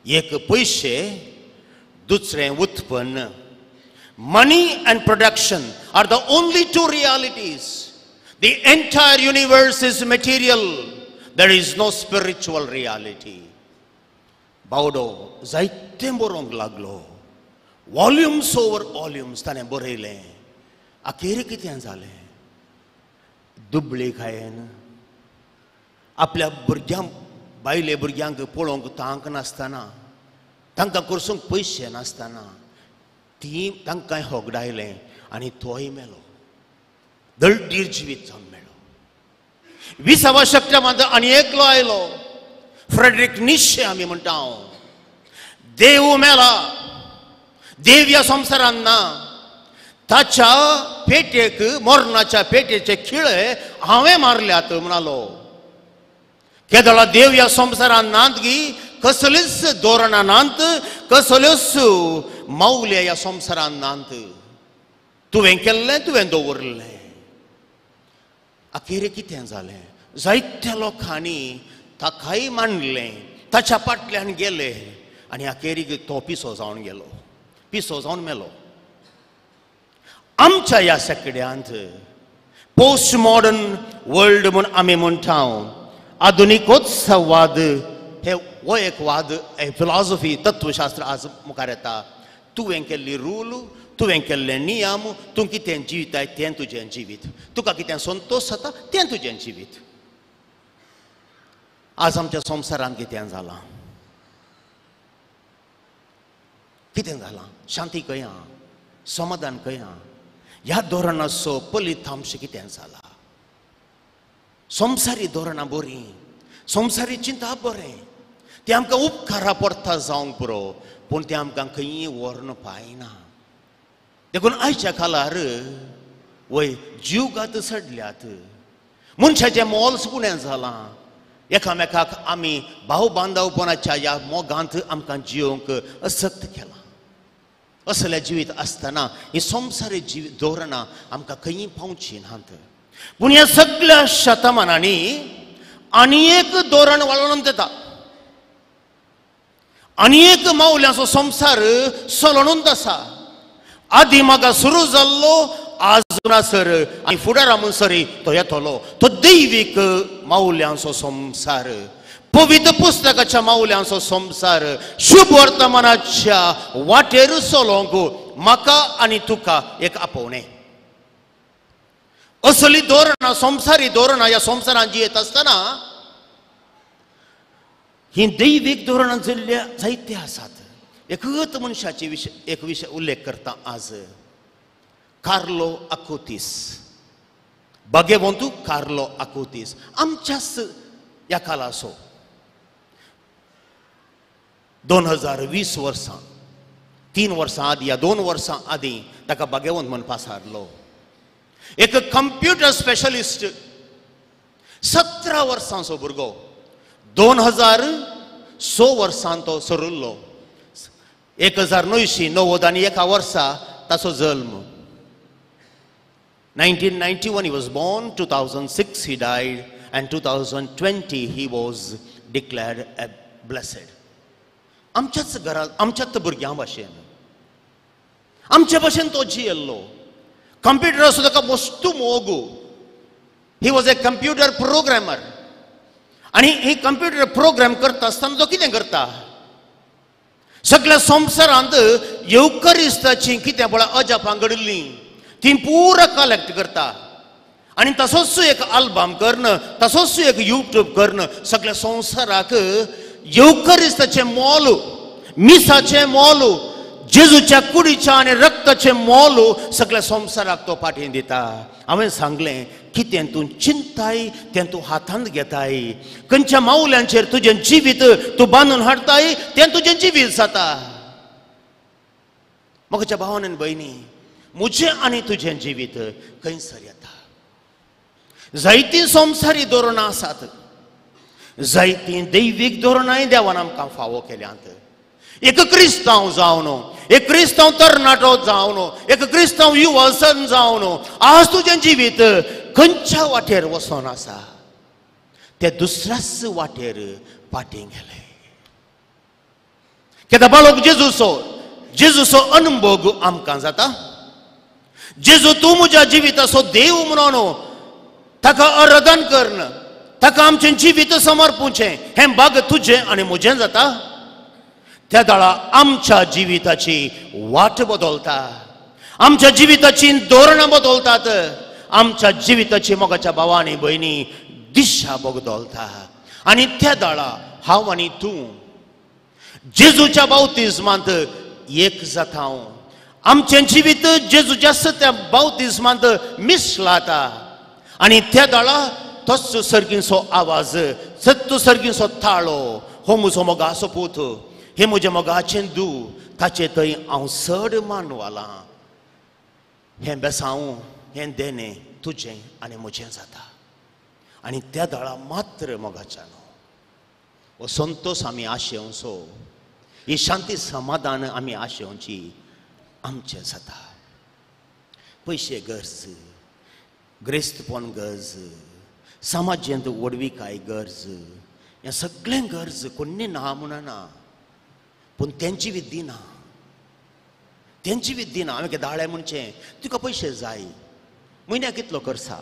एक पयशे, दुसरें उत्पन्न. Money and production are the only 2 realities. The entire universe is material. There is no spiritual reality. बावडो जायतें बरोवंक लागलो, वॉल्युम्स ओवर वॉल्युम्स ताणें बरयलें. अखेर कितें जालें? दुबळी खायन आपल्या भुरग्यांक, बायले भुरग्यांक पळोवंक तांक नासतना, तांकां करसूंक पयशे नासतना ती तांकां होगडायलें आनी तोय मेलो, दळडीर जिवीत जावन मेलो. 20व्या शतमानांत आनी एकलो आयलो, फ्रेडरिक निशे आमी म्हणटा. हांव देव मेला, देव ह्या संवसारान ना, ताच्या पेटेक मरणाच्या पेटेचे खिळे हांवें मारल्यात म्हणालो. केदळा देव ह्या संवसारान नात गी, कसलीच धोरणां नात, कसल्योच मावल्या ह्या संवसारान नात, तुवें केल्लें तुवें दवरलें. अखेर कितें जालें, जायत्या लोकांनी ताकाय मानलें, ताच्या फाटल्यान गेले आनी अखेरीक तो पिसो जावन गेलो, पिसो जावन मेलो. आमच्या ह्या शेंकड्यांत पोस्ट मॉडर्न वर्ल्ड म्हूण आमी म्हणटा, आधुनिकोत्सवाद हे हो एक वाद, फिलॉसॉफी तत्वशास्त्र आज मुखार येता. तुवें केल्ली रूल, तुवें केल्ले नियम, तूं कितें जिविताय तें तुजें जिवीत, तुका कितें संतोश जाता तें तुजें जिवीत. आज आमच्या संवसारांत कितें जालां, कितें जालां, शांती खंय आहा, समाधान खंय आहा, ह्या धोरणाचो फलितांश कितें जाला. संवसारी धोरणां बरीं, संवसारी चिंता बरें, तें आमकां उपकारा पडटा जावंक पुरो, पूण तें आमकां खंयी व्हरून पायना. देखून आयच्या काळार वय जीवघात चडल्यात, मनशाचें मोल उणें जालां, एकामेकाक आमी भाव बांदवपणाच्या ह्या मोगांत आमकां जियोंक असक्त केलां. असलें जिवीत आसतना ही संवसारी जिवीत धोरणां आमकां खंयी पावची नात. पूण ह्या सगळ्या शतमानांनी आनी एक धोरण वाळोवन येता, आनी एक मावल्यांचो संवसार चलोवन आसा. आदी म्हाका सुरू जाल्लो आज सर आनी फुडारा म्हणसर तो येतलो, तो दैवीक मावल्यांचो संवसार, पवित्र पुस्तकाच्या मावल्यांचो संवसार, शुभ वर्तमानाच्या वाटेर चलोवंक म्हाका आनी तुका एक आपोवणें. असली धोरणां, संवसारी धोरणां ह्या संवसारांत जियेत आसतना ही दैवीक धोरणां जाल्ल्या जायते आसात. एकच मनशाचे विशय, एक विशय उल्लेख करता आज, कार्लो आकुतीस, भाग्यवंतू कार्लो आकुतीस, आमच्याच ह्या काळाचो 2020 वर्सां, 3 वर्सां आदीं या 2 वर्सां आदीं ताका भाग्यवंत म्हण पासारलो. एक कंप्युटर स्पेशलिस्ट, 17 वर्सांचो भुरगो, 2006 वर्सां तो सरुल्लो, 1991 वर्सा ताचो जल्म. 1991 he was born, 2006 he died, and 2020 he was declared a blessed. आमच्याच घरांत, आमच्याच भुरग्यां भाशेन, आमचे भाशेन तो जियेल्लो. कंप्युटराचो ताका वस्तू मोग, he was a computer programmer. आनी ही कंप्युटर प्रोग्राम करता आसतना तो कितें करता, सगळ्या संवसारांत येवकरिस्ताची कितें पळय अजापां घडिल्लीं ती पुरा कलेक्ट करता आनी तसोच एक आल्बम करून, तसोच एक यूट्यूब करून सगळ्या संवसाराक येवकरिस्ताचें मोल, मिसाचें मोल, जेजूच्या कुडीच्या आनी रक्ताचें मोल सगळ्या संवसाराक तो पाठीन दिता. हांवें सांगलें कितें तूं चिंताय तें तूं हातांत घेताय, खंयच्या मावल्यांचेर तुजें जिवीत तूं बांदून हाडटाय तें तुजें जिवीत जाता. म्हज्या भावान आनी भयणी, म्हजें आनी तुजें जिवीत खंयसर येता. जायतीं संवसारी धोरणां आसात, जायतीं दैवीक धोरणांय देवान आमकां फावो केल्यांत. एक क्रिस्तांव जावन, एक क्रिस्तांव तरणाटो जावन, एक क्रिस्तांव युवसन जावन आज तुजें जिवीत खंयच्या वाटेर वचोन आसा, ते दुसऱ्याच वाटेर फाटीं गेले. केदा बाळक जेजूचो, जेजूचो अनुभव आमकां जाता. जेजू तूं म्हज्या जिविताचो देव म्हणून ताका आराधन करून ताका आमचें जिवीत समर्पूचें हें भाग तुजें आनी म्हजें जाता. त्या दाळा आमच्या जिविताची वाट बदलता, आमच्या जिविताची धोरणां बदलतात, आमच्या जिविताची मोगाच्या भावा आनी भयणी दिशा बदलता. आनी त्या दाळा हांव आनी तूं जेजूच्या बावतिज्मांत एक जाता. आमचें जिवीत जेजूच्या सत्या बावतिज्मांत मिसलाता आनी त्या दाळा तोच सर्गींचो आवाज, सत्य सर्गींचो ताळो, हो म्हजो मोगाचो पूत, हे म्हज्या मोगाचें दू, ताचे थंय हांव चड मानवालां. हें बेसांव, हें देणें तुजें आनी म्हजें जाता. आनी त्या दाळा मात्र मोगाच्यान हो संतोश आमी आशेवचो, ही शांती समाधान आमी आशेवची आमचें जाता. पयशे गरज, ग्रेस्तपण गरज, समाजेंत व्हडविकाय गरज, हें सगळें गरज कोण्णी ना म्हणना, पूण तेंची विद्दी ना, तेंची विद्दी ना. हांवें दाळे म्हणचें तुका पयशे जाय, म्हयन्याक कितलो खर्चा,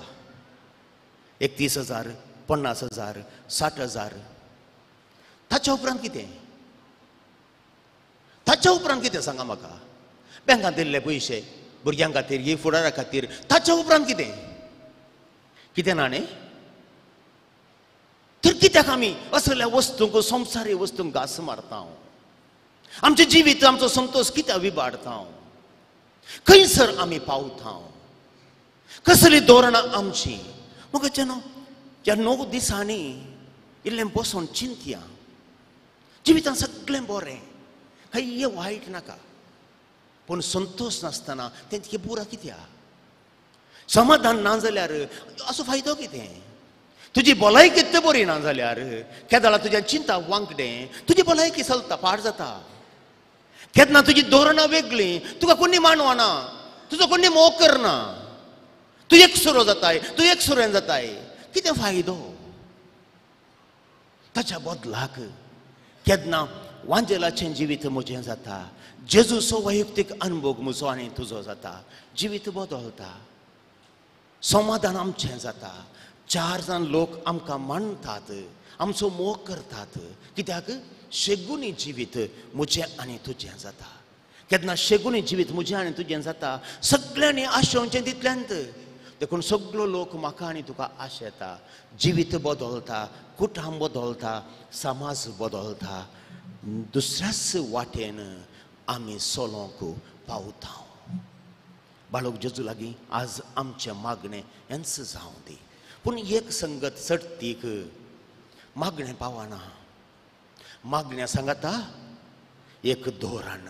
31,000, 50,000, 60,000. ताच्या उपरांत कितें? ताच्या उपरांत कितें सांगा म्हाका? बँकांत दिल्ले पयशे भुरग्यां खातीर, ही फुडारा खातीर, ताच्या उपरांत कितें? कितें ना न्ही? तर कित्याक आमी असल्या वस्तूंक, संवसारी वस्तूंक घास मारता? आमचें जिवीत, आमचो संतोश कित्याक विबाडता? खंयसर आमी पावता? कसली धोरणां आमची? म्हाका न्हू ह्या 9 दिसांनी इल्लें बसून चिंतया, जिवितान सगळें बरें, खंय वायट नाका, पूण संतोश नासतना तें तिके पुरा कित्याक? समाधान ना जाल्यार असो फायदो कितें? तुजी भलायकी कितें बरी ना जाल्यार केदाळा तुज्या चिंता वांकडें, तुजी भलायकी चलता पाड जाता. केन्ना तुजी धोरणां वेगळीं, तुका कोणी मानवना, तुजो कोणी मोग करना, तूं एकसुरो जाताय, तूं एकसुरेन जाताय, कितें फायदो? ताच्या बदलाक केन्ना वांजेलाचें जिवीत म्हजें जाता, जेजूचो वैयक्तीक अनुभव म्हजो आनी तुजो जाता, जिवीत बदलता, समाधान आमचें जाता. 4 जाण लोक आमकां मानतात, आमचो मोग करतात, कित्याक? शेगुनी जिवीत म्हजें आनी तुजें जाता. केन्ना शेगुनी जिवीत म्हजें आनी तुजें जाता, सगळ्यांनी आशेवचें तितल्यांत. देखून सगळो लोक म्हाका आनी तुका आशेता. जिवीत बदलता, कुटुंब बदलता, समाज बदलता, दुसऱ्याच वाटेन आमी चलोवंक पावता. बाळक जेजू लागीं आज आमचें मागणें हेंच जावं दी. पूण एक संगत चडतीक मागणें पावना. मागण्या सांगाता एक धोरण,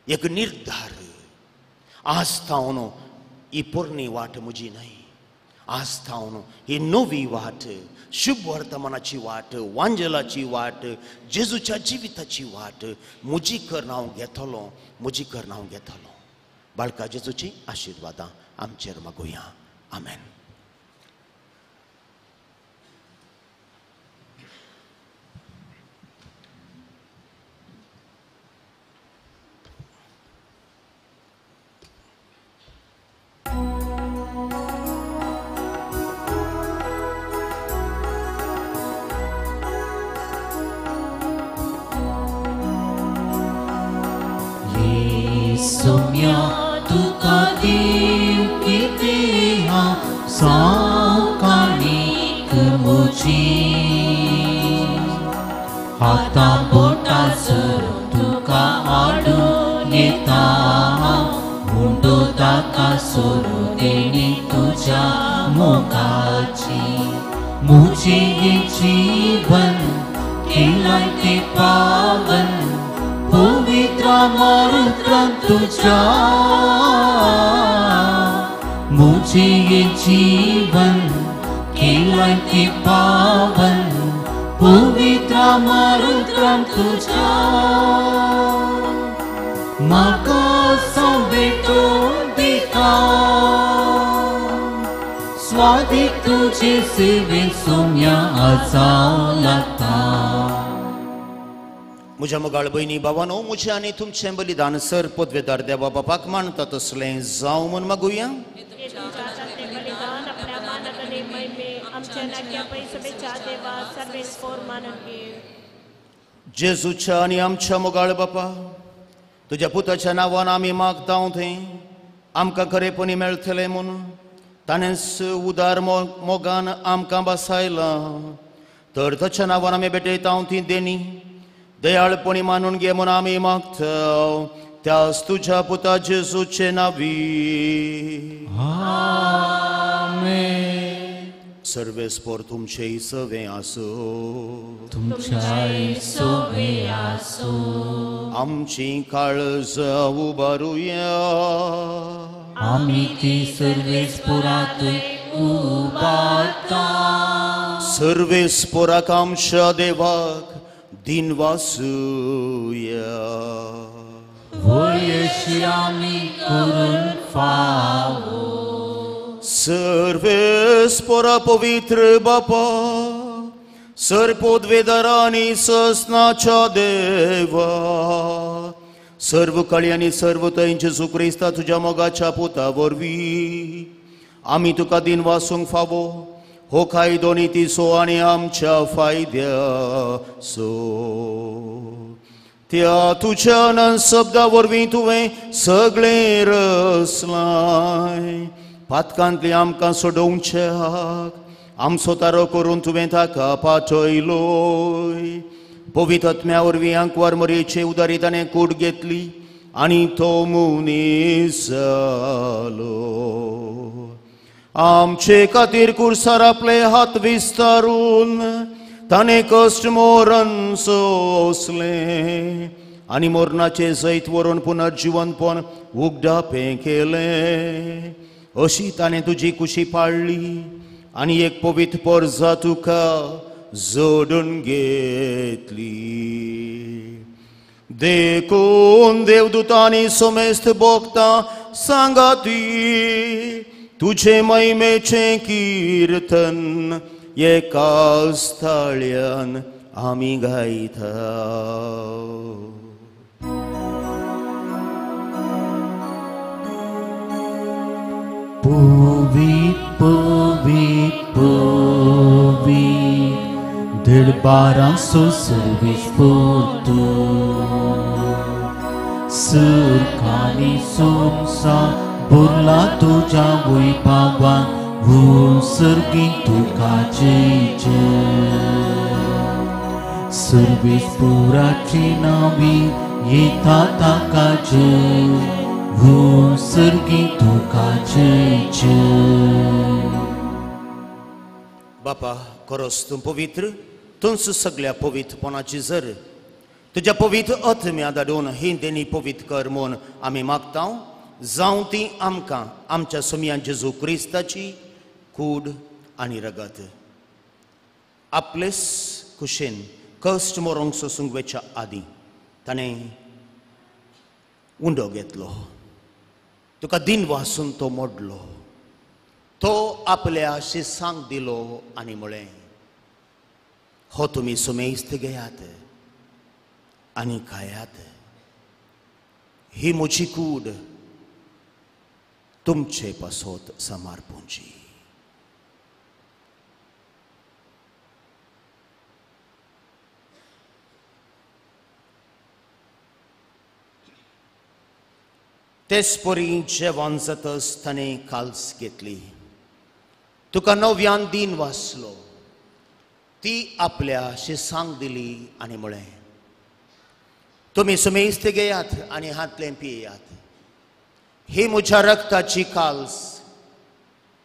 एक निर्धार. आज थावन ही पोरणी वाट म्हजी न्हय, आज थावन ही नवी वाट, शुभ वर्तमानाची वाट, वांजेलाची वाट, जेजूच्या जिविताची वाट म्हजी करून हांव घेतलो, म्हजी करून हांव घेतलो. बाळका जेजूची आशिर्वादां आमचेर मागुया. आमेन. सोम्या तुका देव कितें हांव सावकाणीक म्हजी, हाता बोटां सरून तुका हाडून येता हांव, हुंडो दाका सोरू देणी तुज्या मोगाची. म्हजें जीवन केलां तें पावन पवित्र मारुत्रान तुझ्या, म्हजें जीवन केलां तें पावन पवित्र मारुत्रान तुझ्या. म्हाका सांबेटून दिता स्वादीक तुजे सेवेन सोम्या आजावं लागता. म्हज्या मोगाळ भयणी भावानो, म्हजें आनी तुमचें बलिदान सर पदवेदार देवा बापाक मानता तसलें जावं म्हूण मागुया. जेजूच्या आनी आमच्या मोगाळ बापा, तुज्या पुताच्या नांवान आमी मागता थंय आमकां खरेपणी मेळटलें म्हूण ताणेंच उदार मोगान आमकां बसायलां. तर ताच्या नांवान आमी भेटयता ती देणी दयाळपणी मानून घे म्हूण आमी मागता. त्यास तुझ्या पुता जेजूचे नावी आमेन. सर्वेस्पोर तुमचे सवे आसो तुमच्याय सोवे आसो. आमची काळजां उबारुया आमी ती सर्वेस्पोरात उबारता. सर्वेस्पोराक आमच्या देवाक दिनवासुया. वयशी आमी करून फावो. सर्वेस्पोरा पवित्र बापा सर पोदवेदारांनी ससनाच्या देवा सर्व काळी आनी सर्व थंय जेजू क्रिस्ता तुज्या मोगाच्या पुता वरवीं आमी तुका दिनवासूंक फावो हो कायदो नितीचो आनी आमच्या फायद्याचो. त्या तुज्या अनंत शब्दा वरवीं तुवें सगळें रचलाय पातकांतली आमकां सोडोवच्याक आमचो तारो करून तुवें ताका पाठयलोय. पवित्र आत्म्या वरवीं आंकवार मरयेचे उदारी ताणें कूड घेतली आनी तो मनीस जालो. आमचे खातीर कुर्सार आपले हात विस्तारून ताणें कश्ट मरण सोंसलें आनी मरणाचें जैत व्हरून पुनर्जिवनपण उगडापें केलें. अशी ताणें तुजी कुशी पाळ्ळी आनी एक पवित्र परजा तुका जोडून घेतली. देखून देवदूतांनी समेस्त भोगता सांगाती तुझे महिमेचें कीर्तन एकाच ताळ्यान आमी गायता. पवित्र पवित्र पवित्र दरबारांचो सर्वेस्पोर तूं सुर्खानी सोमसा बोरला तुज्या वैभवान सर्गी तुका जय जय. सर्वेस्पोराची नावी येता ताका जय सर्गी तुका जय जय. बापा खरोच तूं पवित्र तूंच सगळ्या पवित्रपणाची जर तुज्या पवित्र आत्म्या धाडून ही देणी पवित्र कर म्हूण आमी मागता. जावं ती आमकां आमच्या सोमयान जेजू क्रिस्ताची कूड आनी रगत. आपलेच कुशेन कश्ट मरोंक सोसूंक वेच्या आदीं ताणें उंडो घेतलो तुका दिन वासून तो मोडलो तो आपल्या शिसांक दिलो आनी म्हळें हो तुमी सुमेस्त घेयात आनी खायात ही म्हजी कूड तुमचे पासत समर्पूंची. तेच परी जेवण जातच ताणें काल्स घेतली तुका नव्यान दिन वाचलो ती आपल्या शिसांक दिली आनी म्हळें तुमी सुमेस्त घेयात आनी हातलें पियात ही म्हज्या रक्ताची काल्स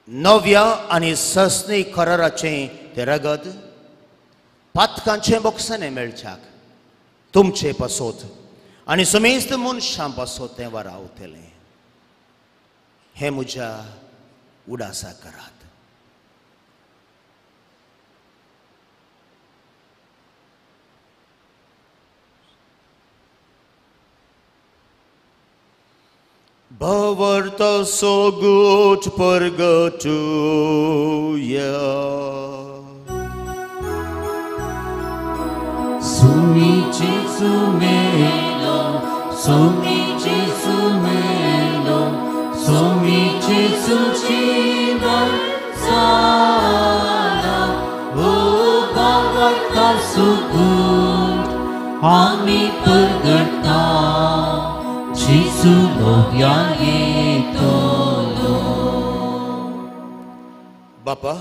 नव्या आनी ससनी कराराचें तें रगत पातकांचें बोक्साणें मेळच्याक तुमचे पासत आनी समेस्त मनशां पासत तें वारावतलें. हें म्हज्या उडासा करात. भवर्त सोगूट परगटुया सुमी जेजू मेलो सुमी जेजू मेलो सुमी जेजू जीवन जाला ओ भवर्त सुगूट आमी परगटा जेजू नव्या येतलो. बापा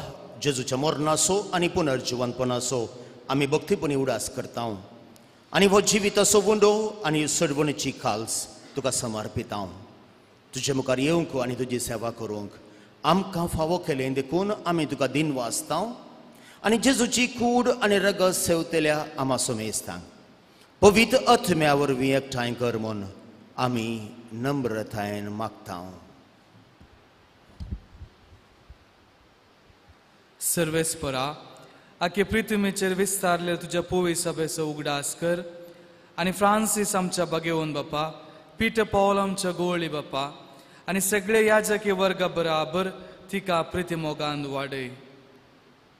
जेजूच्या मरणाचो आनी पुनर्जिवनपणाचो आमी भक्तीपणी उडास करता आनी हो जिविताचो उंडो आनी सडवणीची खाल्स तुका समर्पितांव. तुजे मुखार येवंक आनी तुजी सेवा करूंक आमकां फावो केलें देखून आमी तुका दिन वाचतांव आनी जेजूची कूड आनी रगत सेवतल्या आमा सोमेस्तांक पवित्र आत्म्या वरवीं एकठांय कर म्हूण आमी नम्रतायेन मागतांव. सर्वेस्परा आखे पृथ्वीचेर विस्तारले तुज्या पोवी सभेचो उगडास कर आनी फ्रांसीस आमच्या बागेवन बापा, पीटर पॉल आमच्या गोवळी बापा आनी सगळे याजकी वर्गा बराबर तिका प्रितीमोगान वाडय.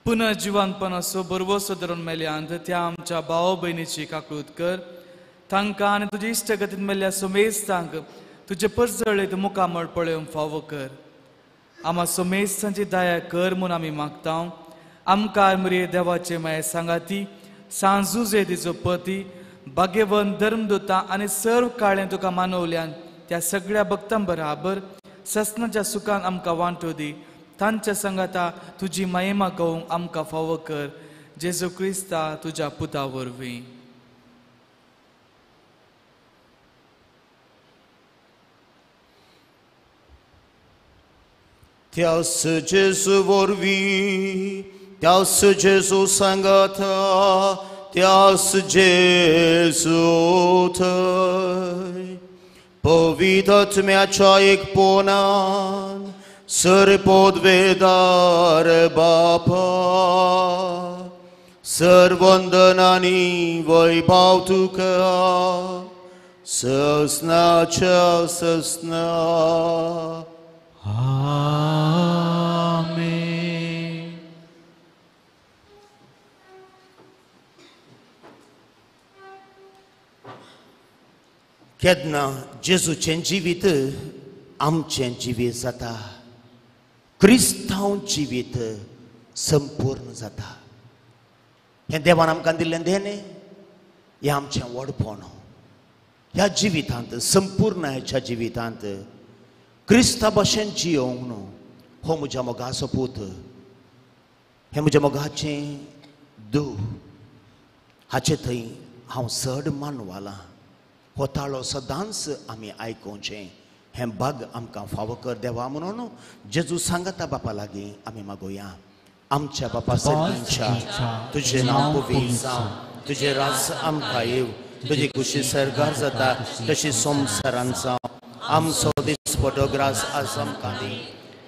पुनः जिवानपणाचो बरवसो धरून मेल्यांत त्या आमच्या भाव भयणीची काकूत कर. तांकां आनी तुजे इश्टगतीन मेल्ल्या सोमेस्तांक तुजे परजळीत मुखामळ पळोवंक फावो कर. आमा सोमेस्तांची दया कर म्हूण आमी मागता. आमकां मरे देवाचे माये सांगाती सांजुजे तिचो पती भाग्यवंत धर्मदुता आनी सर्व काळें तुका मानवल्यान त्या सगळ्या भक्तां बराबर ससनाच्या सुखान आमकां वांटो दी. तांच्या सांगाता तुजी महिमा गावंक आमकां फावो कर. जेजू क्रिस्ता तुज्या पुता वरवीं. त्यास जेजू वरवीं, त्यास जेजू सांगाता, त्यास जेजू थंय पवित्र आत्म्याच्या एकपणान सर पदवेदार बापा सर वंदनानी वैभव तुका ससनाच्या ससना. आमेन. केन्ना जेजूचें जिवीत आमचें जिवीत जाता, क्रिस्तांव जिवीत संपूर्ण जाता. हें देवान आमकां दिल्लें देणें, हें आमचें व्हडपण. ह्या जिवितांत संपूर्ण ह्या जिवितांत क्रिस्ता भशेन जियोवंक न्हू हो म्हज्या मोगाचो पूत, हें म्हज्या मोगाचें दू, हाचे थंय हांव चड मानवालां. हो ताळो सदांच आमी आयकोवचें. हें भाग आमकां फावो कर देवा म्हणून जेजू सांगता बापा लागीं आमी मागोया. आमच्या बापा सर्गींच्या, तुजें नांव पवित्र जावं, तुजें राज्य आमकां येवं, तुजी खुशी सर्गार जाता तशी संवसारांत जावं. आमचो दिसपटो ग्रास आज आमकां दी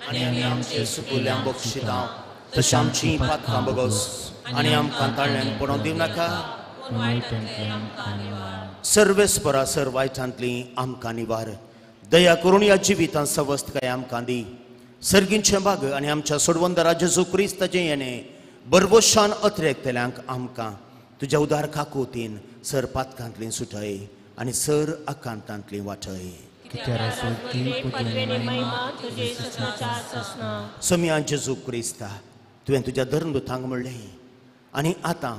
आनी आमी आमचे सुकुल्यांक बक्षितां तशें आमचीं पातकां बगोस आनी आमकां ताळ्यान पडोवंक दिवं नाका. सर्वेस्परा सर वायटांतली आमकां निवार. दया करून ह्या जिवितांत सवस्तकाय आमकां दी. सर्गींचें भाग आनी आमच्या सोडवंदरा जेजू क्रिस्ताचें येणें बरवशान अत्रेकतल्यांक आमकां तुज्या उदार काकुतीन सर पातकांतली सुटय आनी सर आकांतांतली वाटय. सोम्या जेजू क्रिस्ता, तुवें तुज्या धर्मदुतांक म्हणलें आनी आतां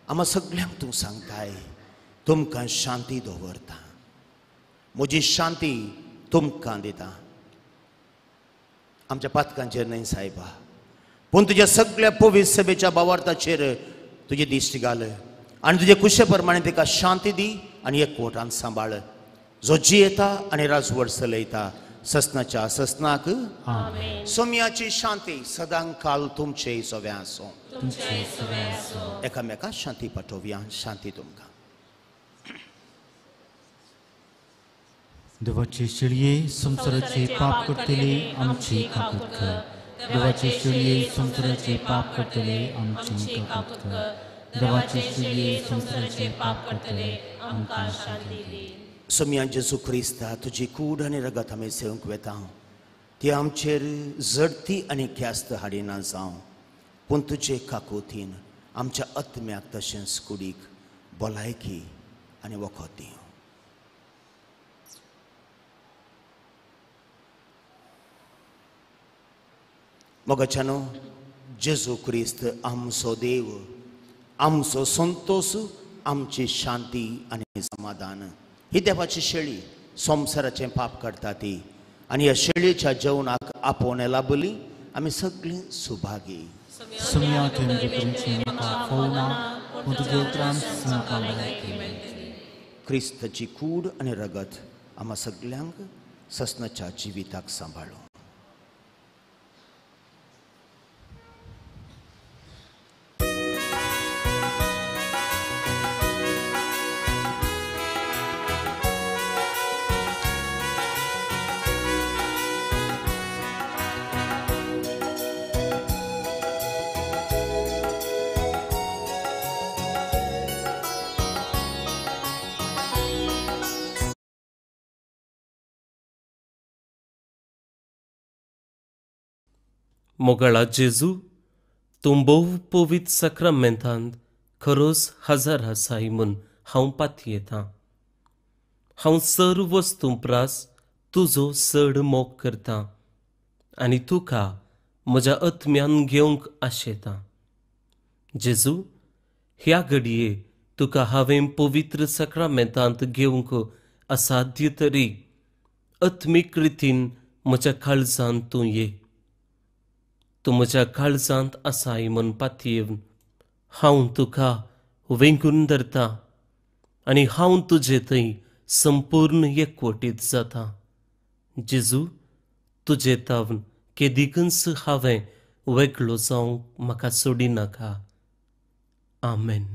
आमा सगळ्यांक तूं सांगताय, तुमकां शांती दवरता, म्हजी शांती तुमकां दिता. आमच्या पातकांचेर न्हय सायबा, पूण तुज्या सगळ्या पवित्र सभेच्या भावार्थाचेर तुजी दिश्ट घाल आनी तुजे कुशे प्रमाणे तिका शांती दी आनी एकवटान सांबाळ. जो जियेता आनी राजवट चलयता ससनाच्या ससनाक. सोम्याची शांती सदां काल तुमचे सव्या आसूं. एकामेका शांती पाठोवया. शांती तुमकां. देवाचे शेळये संवसाराचे पाप करतले आमची काकूत कर. देवाचे शेळये संवसाराचे पाप करतले आमची काकूत कर. देवाचे शेळये संवसाराचे पाप करतले आमकां शांती दी. सोम्या जेजू क्रिस्ता, तुजी कूड आनी रगत आमी सेवंक वेता, ती आमचेर जडती आनी ख्यास्त हाडिना जावं, पूण तुजे काकुतीन आमच्या आत्म्याक तशेंच कुडीक भलायकी आनी वखद दी. मोगाच्यानो, जेजू क्रिस्त आमचो देव, आमचो संतोष, आमची शांती आनी समाधान. ही देवाची शेळी संवसाराचें पाप करता ती आनी ह्या शेळीच्या जेवणाक आपोवणें लाभली आमी सगळीं सुभागी. क्रिस्ताची कूड आनी रगत आमा सगल्यांक ससनाच्या जिविताक सांबाळूं. मोगाळा जेजू, तूं भोव पवित्र साक्रामेंतांत खरोच हजर आसाय म्हूण हांव पातयेतां. हांव सर्व वस्तूं प्रास तुजो चड मोग करतां आनी तुका म्हज्या आत्म्यान घेवंक आशेतां. जेजू, ह्या घडये तुका हांवें पवित्र साक्रामेंतांत घेवंक असाध्य तरी आत्मीक रितीन म्हज्या काळजांत तूं ये. तूं म्हज्या काळजांत आसाय म्हूण पातयेवन हांव तुका वेंगून धरतां आनी हांव तुजे थंय संपूर्ण एकवटीत जाता. जेजू, तुजे तावन केदिकूच हांवें वेगळो जावंक म्हाका सोडिनाका. आमेन.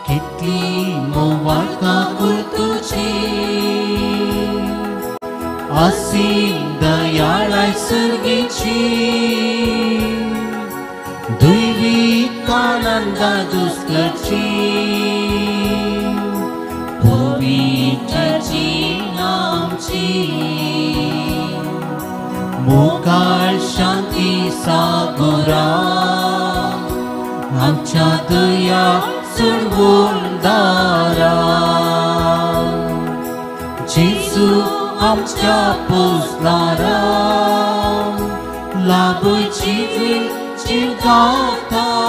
कितली मोवाळ काकूळ तुजी असीम दयाळाय सर्गीची दैवी आनंदा दुस्करची पवित्र जीण आमची मोगाळ शांती सागोरा आमच्या दया दारा जेजू आमच्या पोसणारा लाभय जिवीत जिवदातारा.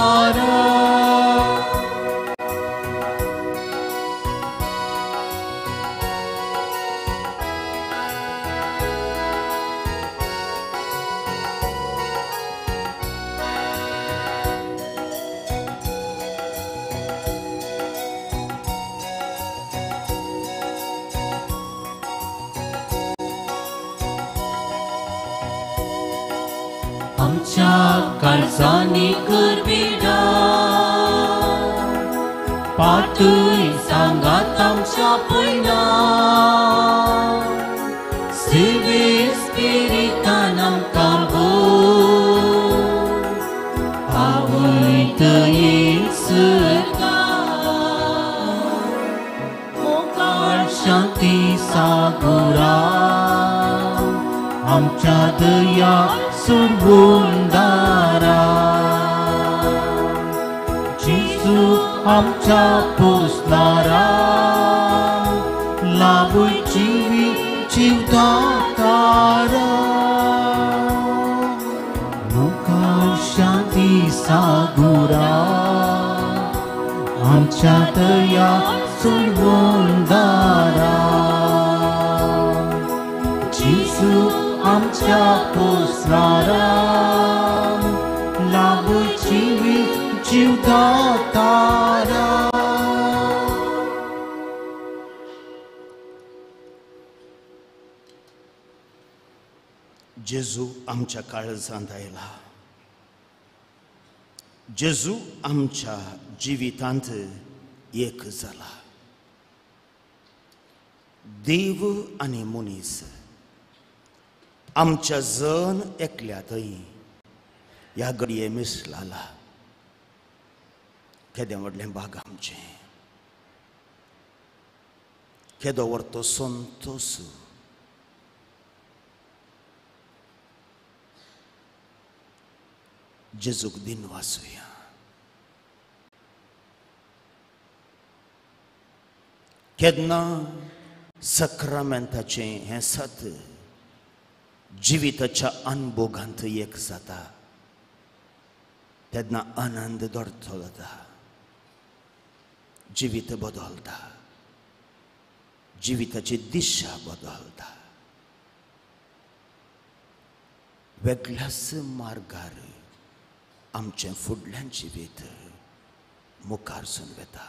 आमच्या काळजांनी करविडा पाटूय सांगात आमच्या पयना सेवे स्पिरितान आमकां आवय दयेन सरकार मोगाळ शांती सागोरा आमच्या दया दारा जेजू आमच्या पोसणारा लाभय जिवीत जिवदातारा मोगाळ शांती सागोरा आमच्या दया दारा जेजू आमच्या पोसणारा लाभय जिवीत जिवदातारा. जेजू आमच्या काळजांत आयला. जेजू आमच्या जिवितांत एक जाला. देव आनी मनीस आमच्या जण एकल्या थंय ह्या घडये मिसलाला. केदें व्हडलें भाग आमचें, केदो व्हडलो संतोस. जेजूक दिनवासुया. केन्ना सक्रामेंताचें हें सत जिविताच्या अनभोगांत एक जाता तेन्ना आनंद दोडतो जाता, जिवीत बदलता, जिविताची दिशा बदलता. वेगळ्याच मार्गार आमचें फुडल्यान जिवीत मुखार सून वेता.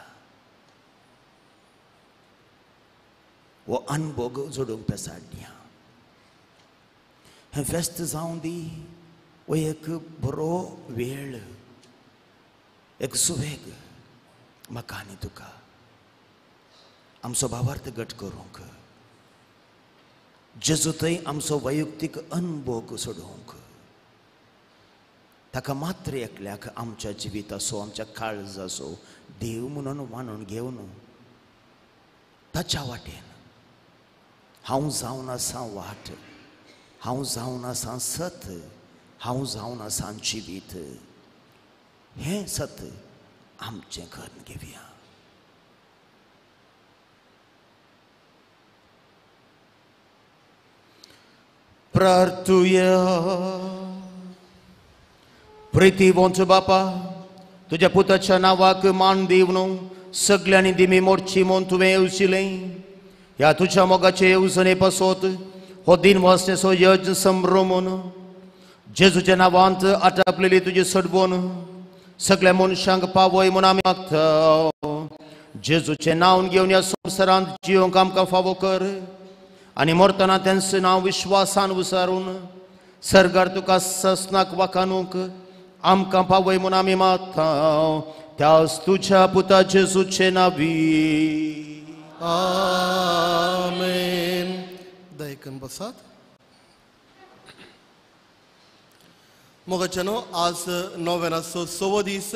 हो अनभोग जोडूंक पेसाडया हें फेस्त जावं दी, हो एक बरो वेळ, एक सुवेग म्हाका आनी तुका आमचो भावार्थ घट करूंक, जेजू थंय आमचो वैयक्तीक अनभोग सोडोवंक, ताका मात्र एकल्याक आमच्या जिविताचो आमच्या काळजाचो देव म्हणून मानून घेवन ताच्या वाटेन हांव जावन आसा वाट, हांव जावन आसा सत, हांव जावन आसा जिवीत, हें सत आमचें करून घेवया. प्रार्थुया. प्रितीवंत बापा, तुज्या पुताच्या नांवाक मान दिवन सगल्यांनी दिमी मोडची म्हूण तुवें येवजिलें. ह्या तुज्या मोगाचे येवजणे पासत हो दिन वासनेचो यज्ञ संभ्रमून जेजूच्या नांवांत आटापलेली तुजी सडवण सगळ्या मनशांक पावय म्हूण आमी मागता. जेजूचें नांव घेवन ह्या संवसारांत जियोंक आमकां फावो कर आनी मरतना तेंचें नांव विश्वासान विचारून सर्गार तुका ससनाक वाखाणूंक आमकां पावय म्हूण आमी मागता. त्याच तुज्या पुता जेजूचे नांवी आमेन. दयकन बसात. मोगाच्यानो, आज नोव्हेनाचो 6वो दीस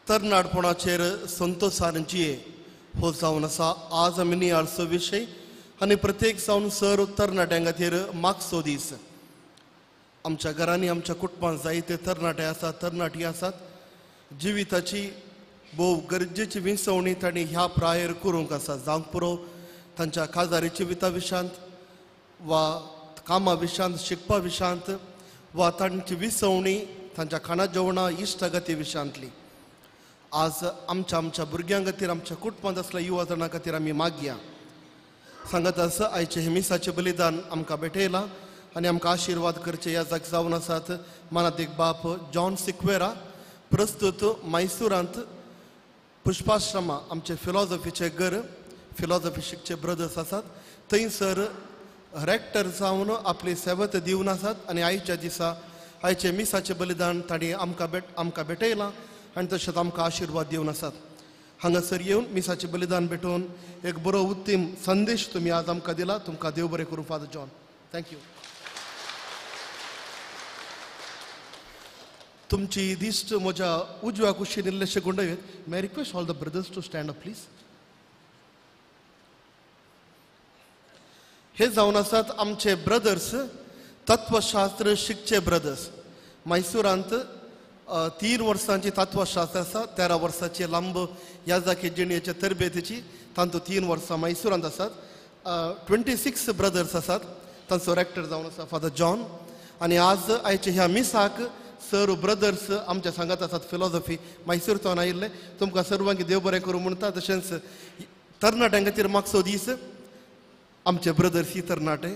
तरणाटपणाचेर संतोसान जिये हो जावन आसा. आज आमी नियाळचो विशय आनी प्रत्येक जावन सर तरणाट्यां खातीर मागचो दीस. आमच्या घरांनी आमच्या कुटुंबांत जायते तरणाटे आसात, तरणाटी आसात. जिविताची भोव गरजेची विंचवणी तांणी ह्या प्रायेर करूंक आसा. जावंक पुरो तांच्या काजारी जिविता विशांत वा कामा विशांत, शिकपा विशांत वा तांची विसवणी तांच्या खाणा जेवणा इश्टागती विशांतली. आज आमच्या आमच्या भुरग्यां खातीर, आमच्या कुटुंबांत आसल्या युवा जाणां खातीर आमी मागया. सांगत आसा आयचें हें मिसाचें बलिदान आमकां भेटयलां आनी आमकां आशिर्वाद करचे ह्या जाग जावन आसात मानादीक बाप जॉन सिक्वेरा, प्रस्तुत मैसुरांत पुष्पाश्रमा आमचे फिलॉजॉफीचे घर, फिलॉजॉफी शिकचे ब्रदर्स आसात थंयसर रेक्टर जावन आपली सेवत दिवन आसात आनी आयच्या दिसा आयचे मिसाचें बलिदान तांणी आमकां भेटयलां आनी तशेंच आमकां आशिर्वाद दिवन आसात. हांगासर येवन मिसाचें बलिदान भेटोवन एक बरो उत्तम संदेश तुमी आज आमकां दिला. तुमकां देव बरें करूं फादर जॉन. Thank you. तुमची दिश्ट म्हज्या उजव्या कुशीन इल्लेशे गुंडयत. May request all the brothers to stand up please. हे जावन आसात आमचे ब्रदर्स, तत्वशास्त्र शिकचे ब्रदर्स. मैसुरांत 3 वर्सांची तत्वशास्त्र आसा, 13 वर्सांची लांब ह्या जागे जिणेच्या तरबेतीची तांतूं 3 वर्सां मैसुरांत आसात. 26 ब्रदर्स आसात, तांचो रेक्टर जावन आसा फादर जॉन. आनी आज आयचे ह्या मिसाक सर ब्रदर्स आमच्या सांगात आसात. फिलॉजॉफी मैसूर आयिल्ले. तुमकां सर्वांक देव बरें करूं म्हणटा. तशेंच तरणाट्यां खातीर मागचो दीस, आमचे ब्रदर्स ही तरणाटे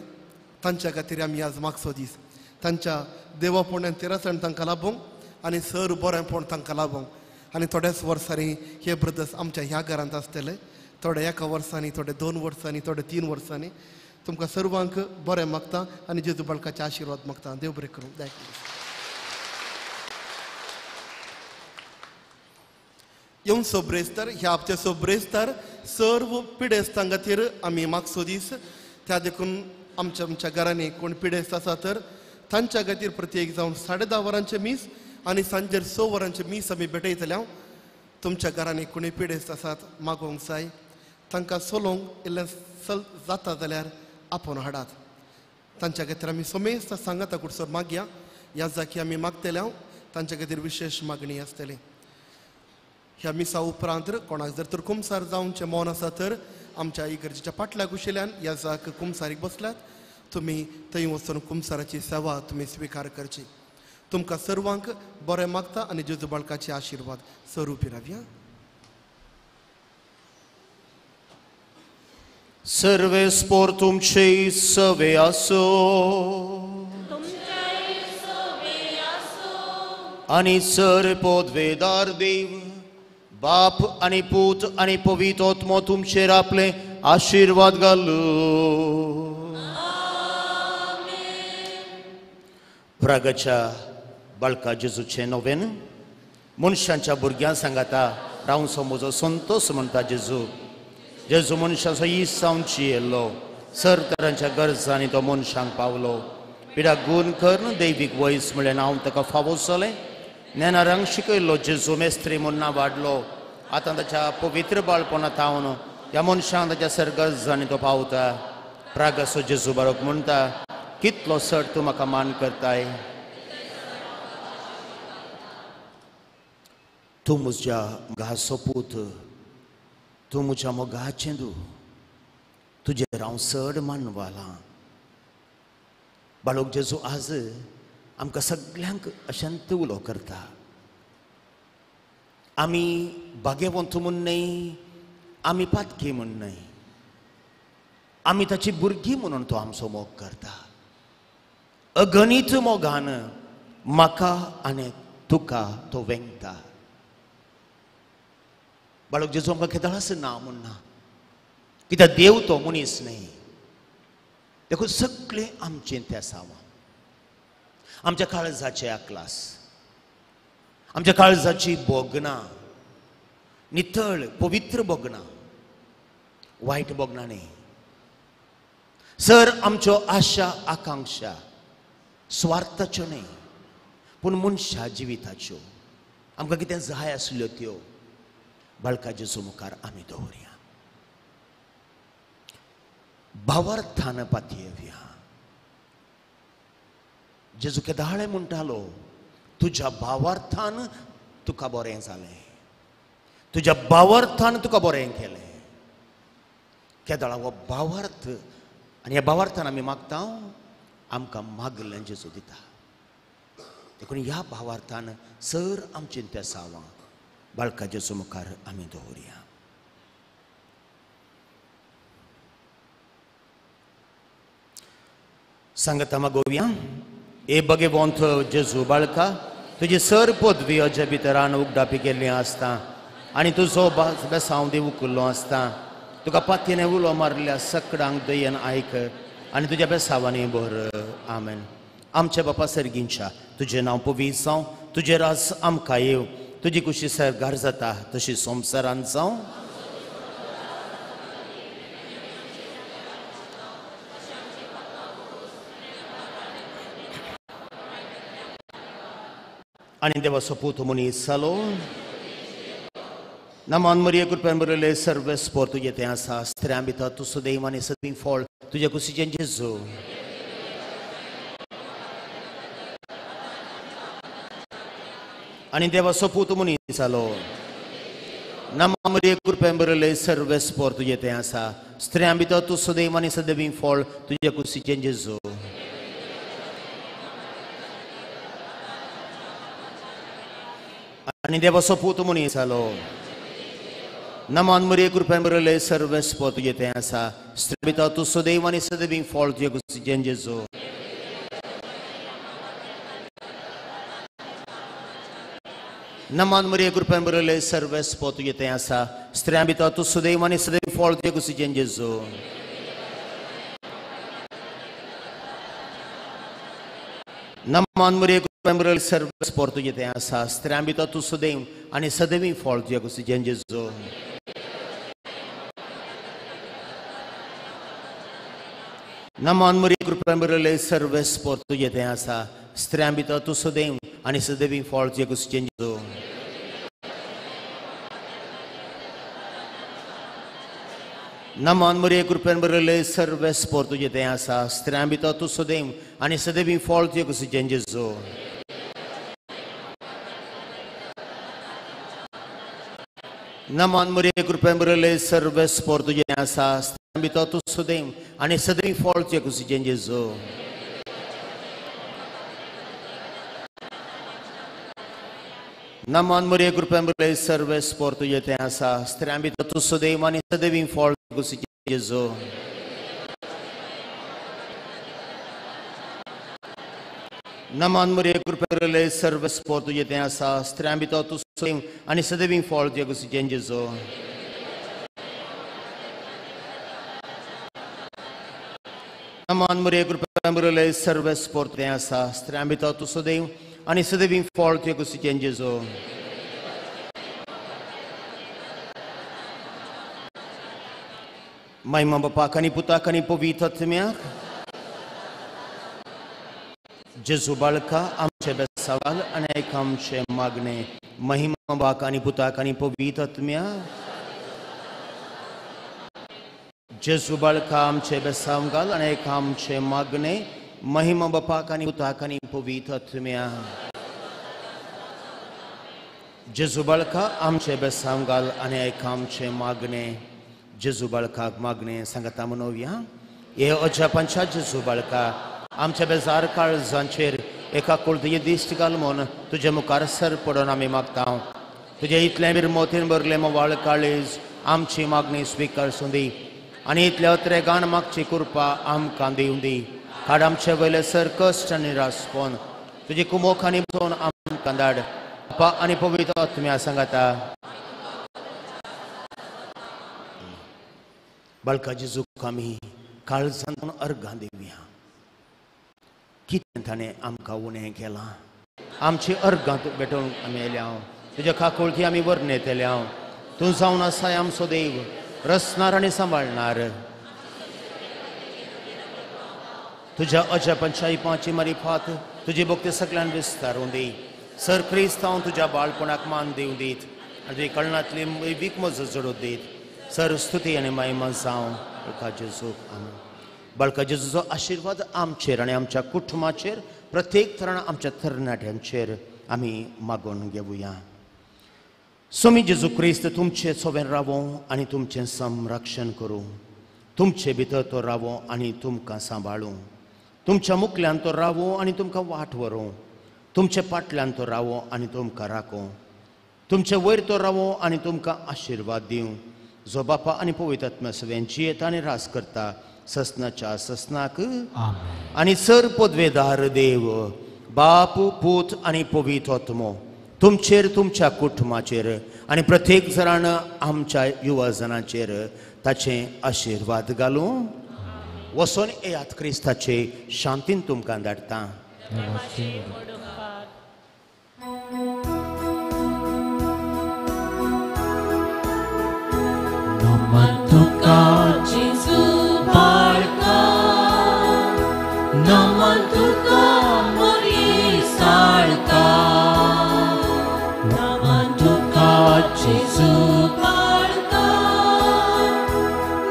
तांच्या खातीर आमी आज मागचो दीस. तांच्या देवापोण्यान तेरासण तांकां लाभोवंक आनी सर बरेंपण तांकां लाभोवंक. आनी थोड्याच वर्सांनी हे ब्रदर्स आमच्या ह्या घरांत आसतले, थोडे 1 वर्सांनी, थोडे 2 वर्सांनी, थोडे 3 वर्सांनी. तुमकां सर्वांक बरें मागता आनी जेजू बाळकाचे आशिर्वाद मागता. देव बरें करूं. येवचो ब्रेस्तार, ह्या हप्त्याचो ब्रेस्तार सर्व पिडेस्तां खातीर आमी मागचो दीस. त्या देखून आमच्या आमच्या घरांनी कोण पिडेस्त आसा तर तांच्या खातीर प्रत्येक जावन 10:30 वरांचें मीस आनी सांजेर 6 वरांचें मीस आमी भेटयतले. हांव तुमच्या घरांनी कोणी पिडेस्त आसात मागोवंक जाय, तांकां चलोवंक इल्लें चल जाता जाल्यार आपोवन हाडात. तांच्या खातीर आमी समेस्त सांगाता कुडसर मागया. ह्या जाकी आमी मागतले हांव तांच्या खातीर विशेश मागणी आसतली. ह्या मिसा उपरांत कोणाक जर तर कुमसार जावचें मन आसा तर आमच्या इगर्जेच्या पाटल्या कुशिल्यान ह्या जाक कुमसारीक बसल्यात, तुमी थंय वचून कुमसाराची सेवा तुमी स्विकार करची. तुमकां सर्वांक बरें मागता आनी जेजू बाळकाचे आशिर्वाद स्वरुपी रावया. सर्वे स्पोर तुमचे सवे आसो. तुमच्या आनी सर पदवेदार देव बाप आनी पूत आनी पवित्र आत्मो तुमचेर आपले आशिर्वाद घालू. प्रागाच्या बाळका जेजूचें नोवेन मनशांच्या भुरग्यां सांगाता रावचो म्हजो संतोस म्हणटा जेजू. जेजू मनशाचो इस जावन जियेल्लो, सर तरांच्या गरजांनी तो मनशांक पावलो. पिडा गूण करून दैवीक वयस म्हणलें नांव ताका फावो जालें. ज्ञानारांक शिकयल्लो जेजू मेस्त्री म्हूण नांव वाडलो. आतां ताच्या पवित्र बाळपणा थावन ह्या मनशांक ताच्या सर गरजांनी तो पावता. प्रागासो जेजू बारोक म्हणटा, कितलो सर तूं म्हाका मान करताय, तूं म्हज्या मोगाचो पूत, तूं म्हज्या मोगाचें दू, तुजेर हांव चड मानवालां. बाळक जेजू आज आमकां सगल्यांक अशांत उलो करता. आमी भाग्यवंत म्हूण न्हय, आमी पातकी म्हूण न्हय, आमी ताची भुरगीं म्हणून तो आमचो मोग करता. अगणीत मोगान म्हाका आनी तुका तो वेंगता. बाळक जेजू आमकां केदळाच ना म्हूण ना, कित्याक देव तो मनीस न्हय. देखून सगळें आमचें तें आसा. आमच्या काळजाचे आकलास, आमच्या काळजाची भोगणां, नितळ पवित्र भोगणां, वायट भोगणां न्हय. सर आमच्यो आशा आकांक्षा स्वार्थाच्यो न्हय, पूण मनशा जिविताच्यो. आमकां कितें जाय आसल्यो त्यो बाळका जेजू मुखार आमी दवरया. भावार्थान पातयेवया. जेजू केदाळे म्हणटालो, तुज्या भावार्थान तुका बरें जालें, तुज्या भावार्थान तुका बरें केलें. केदाळा हो भावार्थ, आनी ह्या भावार्थान आमी मागता, आमकां मागलें जेजू दिता. देखून ह्या भावार्थान सर आमचें तें सावां बाळका जेजू मुखार आमी दवरया. सांगता मागोवया. ए भगवंत जेजू बाळका, तुजी सर पदवी अज्या भितरान उगडापी केल्ली आसता आनी तुजो बेसांव देव उकुल्लो आसता. तुका पातयेन उलो मारल्या सकडांक दयेन आयक आनी तुज्या बेसांवांनी भर. आमेन. आमच्या बापा सर्गींच्या, तुजें नांव पवित्र जावं, तुजें राज आमकां येवं, तुजी कुशी सरगार जाता तशी संवसारांत जावं. आनी देवाचो पूत मनीस जालो. नमान मरिये कृपेन भरिल्ले सर्वेस्पोर तुजें तें आसा, स्त्रियां भितर तूं सदैव आनी सदैव फळ तुज्या कुशीचें जेजू. आनी देवाचो पूत मनीस जालो. नमान मरिये कृपेन भरिल्ले सर्वेस्पोर तुजें तें आसा, स्त्रियां भितर तूं सदैव आनी सदैव फळ तुज्या कुशीचें जेजू. आनी देवाचो पूत मनीस जालो. नमान मरिये कृपेन भरिल्ले सर्वेस्पोर तुजें तें आसा, स्त्रियां भितर तूं सदैव आनी सदैव फळ तुज्या कुशीचें जेजू. नमान मरिये कृपेन भरिल्ले सर्वेस्पोर तुजें तें आसा, स्त्रियां भितर तूं सदैव आनी सदैव फळ तुज्या कुशीचें जेजू. नमान मरिये कृपेन भरिल्ले सर्वेस्पोर तुजें तें आसा, स्त्रियां भितर तूं सदैव आनी सदैव फळ तुज्या कुशीचें जेजू. नमान मरिये कृपेन भरिल्ले सर्वेस्पोर तुजें तें आसा, स्त्रियां भितर तूं सदैव आनी सदैव फळ तुज्या कुशीचें जेजू. नमान मरिये कृपेन भरिल्ले सर्वेस्पोर तुजें तें आसा, स्त्रियां भितर तूं सदैव आनी सदैव फळ तुज्या कुशीचें जेजू. नमान मरिये कृपेन भरिल्ले सर्वेस्पोर तुजें आसा, स्त्रियां भितर तूं सदैव आनी सदैव फळ तुज्या कुशीचें जेजू. नमान मरिये कृपेन भरिल्ले सर्वेस्पोर तुजें तें आसा, स्त्रियां भितर तूं सदैव आनी सदैव फळ तुज्या कुशीचें जेजू. नमन मरिये कृपेरले सर्व स्पोर तुजें तें आसा स्त्रियां भितर तूं सदैव आनी सदैव फळ तुजें कुशीचें जेजू. नमन मरिये कृपेरले सर्व स्पोर तुजें आसा स्त्रियां भितर तूं सदैव आनी सदैव फळ तुजें कुशीचें जेजू. महिमा बापाक आनी पुताक आनी पवित्र आत्म्याक. जेजू बाळका आमचे बेसावाल आनी एक आमचे मागणे. महिमा बापाक आनी पुताक आनी पवित्र आत्म्याक. जेजू बाळका आमचे बेसावगाल आनी एक आमचे मागणे. महिमा बापाक आनी पुताक आनी पवित्र आत्म्याक. जेजू बाळका आमचे बेसावगाल आनी एक आमचे मागणे. जेजू बाळकाक मागणे सांगता म्हणोवया. हे अजापांच्या जेजू बाळका आमच्या बेजार काळजांचेर एका कुळतीची दिश्ट घाल म्हूण तुजे मुखार सर पडून आमी मागता. तुजे इतलें बिरमोतीन भरलें मोवाळ काळीज आमची मागणी स्विकार सुंदी आनी इतले अत्रेगान मागची कृपा आमकां दिवं दी. काड आमचे वयले सर कश्ट आनी रासपोन तुजी कुमोख आनी बसोवन आमकां धाड. बापा आनी पवित्र आत्म्या सांगाता. बाळका जेजूक आमी काळजांतून अर्घां दिवया. कितें ताणें आमकां उणें केलां? आमची अर्घां भेटोवंक आमी येयल्या. तुज्या काकुळटी आमी वर्णयतल्या. तूं जावन आसाय आमचो देव, रचणार आनी सांबाळणार. तुज्या अजापांच्या इपांची मारिफात तुजी भक्ती सगळ्यान विस्तारून दी. सर क्रिस्तांव तुज्या बाळपणाक मान दिवं दीत आनी तुजी कळणांतली वीक मजत जोडून दीत. सर स्तुती आनी महिमा जावं बाळका जेजूक. आमेन. बाळका जेजूचो आशिर्वाद आमचेर आनी आमच्या कुटुंबाचेर, प्रत्येक तरान आमच्या तरणाट्यांचेर आमी मागून घेवया. स्वामी जेजू क्रिस्त तुमचे सोबेन रावो आनी तुमचें संरक्षण करूं. तुमचे भितर तो रावो आनी तुमकां सांबाळूं. तुमच्या मुखल्यान तो रावो आनी तुमकां वाट व्हरूं. तुमचे फाटल्यान तो रावो आनी तुमकां राखूं. तुमचे वयर तो रावो आनी तुमकां आशिर्वाद दिवं. जो बापा आनी पवित्र आत्म्या सगळ्यां जियेता आनी रास करता ससनाच्या ससनाक. आनी सर पदवेदार देव बाप पूत आनी पवित्र आत्मो तुमचेर, तुमच्या कुटुंबाचेर आनी प्रत्येक जणान आमच्या युवा जणांचेर ताचे आशिर्वाद घालूं. वसोन येयात क्रिस्ताचे शांतीन तुमकां धाडटा. नमन तुका जेजू बाळका, नमन तुका मोरये साळका, नमन तुका जेजू बाळका,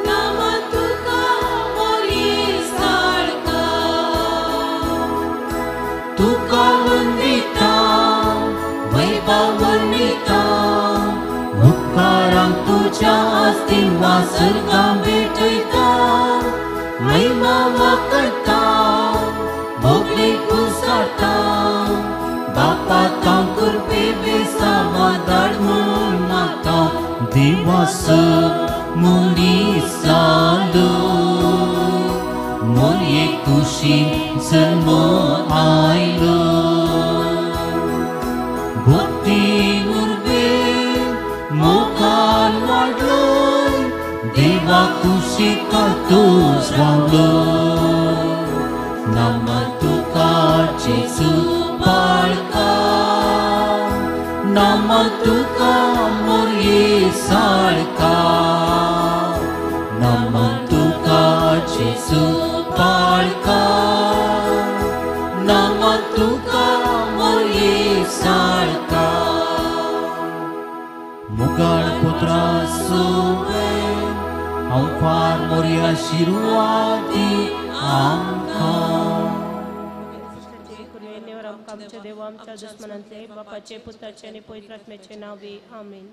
नमन तुका मोरये साळका. तुका वंदिता वैभव वर्णिता, मुखारांक तुज्या आस्तिवा सर्गां भेटयता, महिमा वाकडता मोगले कुसारता, बापा तांव कृपे बेसावा धाड म्हूण मागता. देवास मुरी सालो मोरये कुशीन जल्म आयलो. भक्ती उर्बे मोखान वाडलो, देवा कुशीक तूं रावलो. नमन तुका जेजू बाळका, नमन तुका मोरये साळका, नमन तुका जेजू बाळका, नमन तुका मोरये साळका. मुगाळ पुत्रा सोवे हांव फार मोरया शिरवादी आमकां. आमच्या देवा आमच्या दुस्मनांतले बापाचे पुताचे आनी पवित्र आत्म्याचे नांवे. आमेन.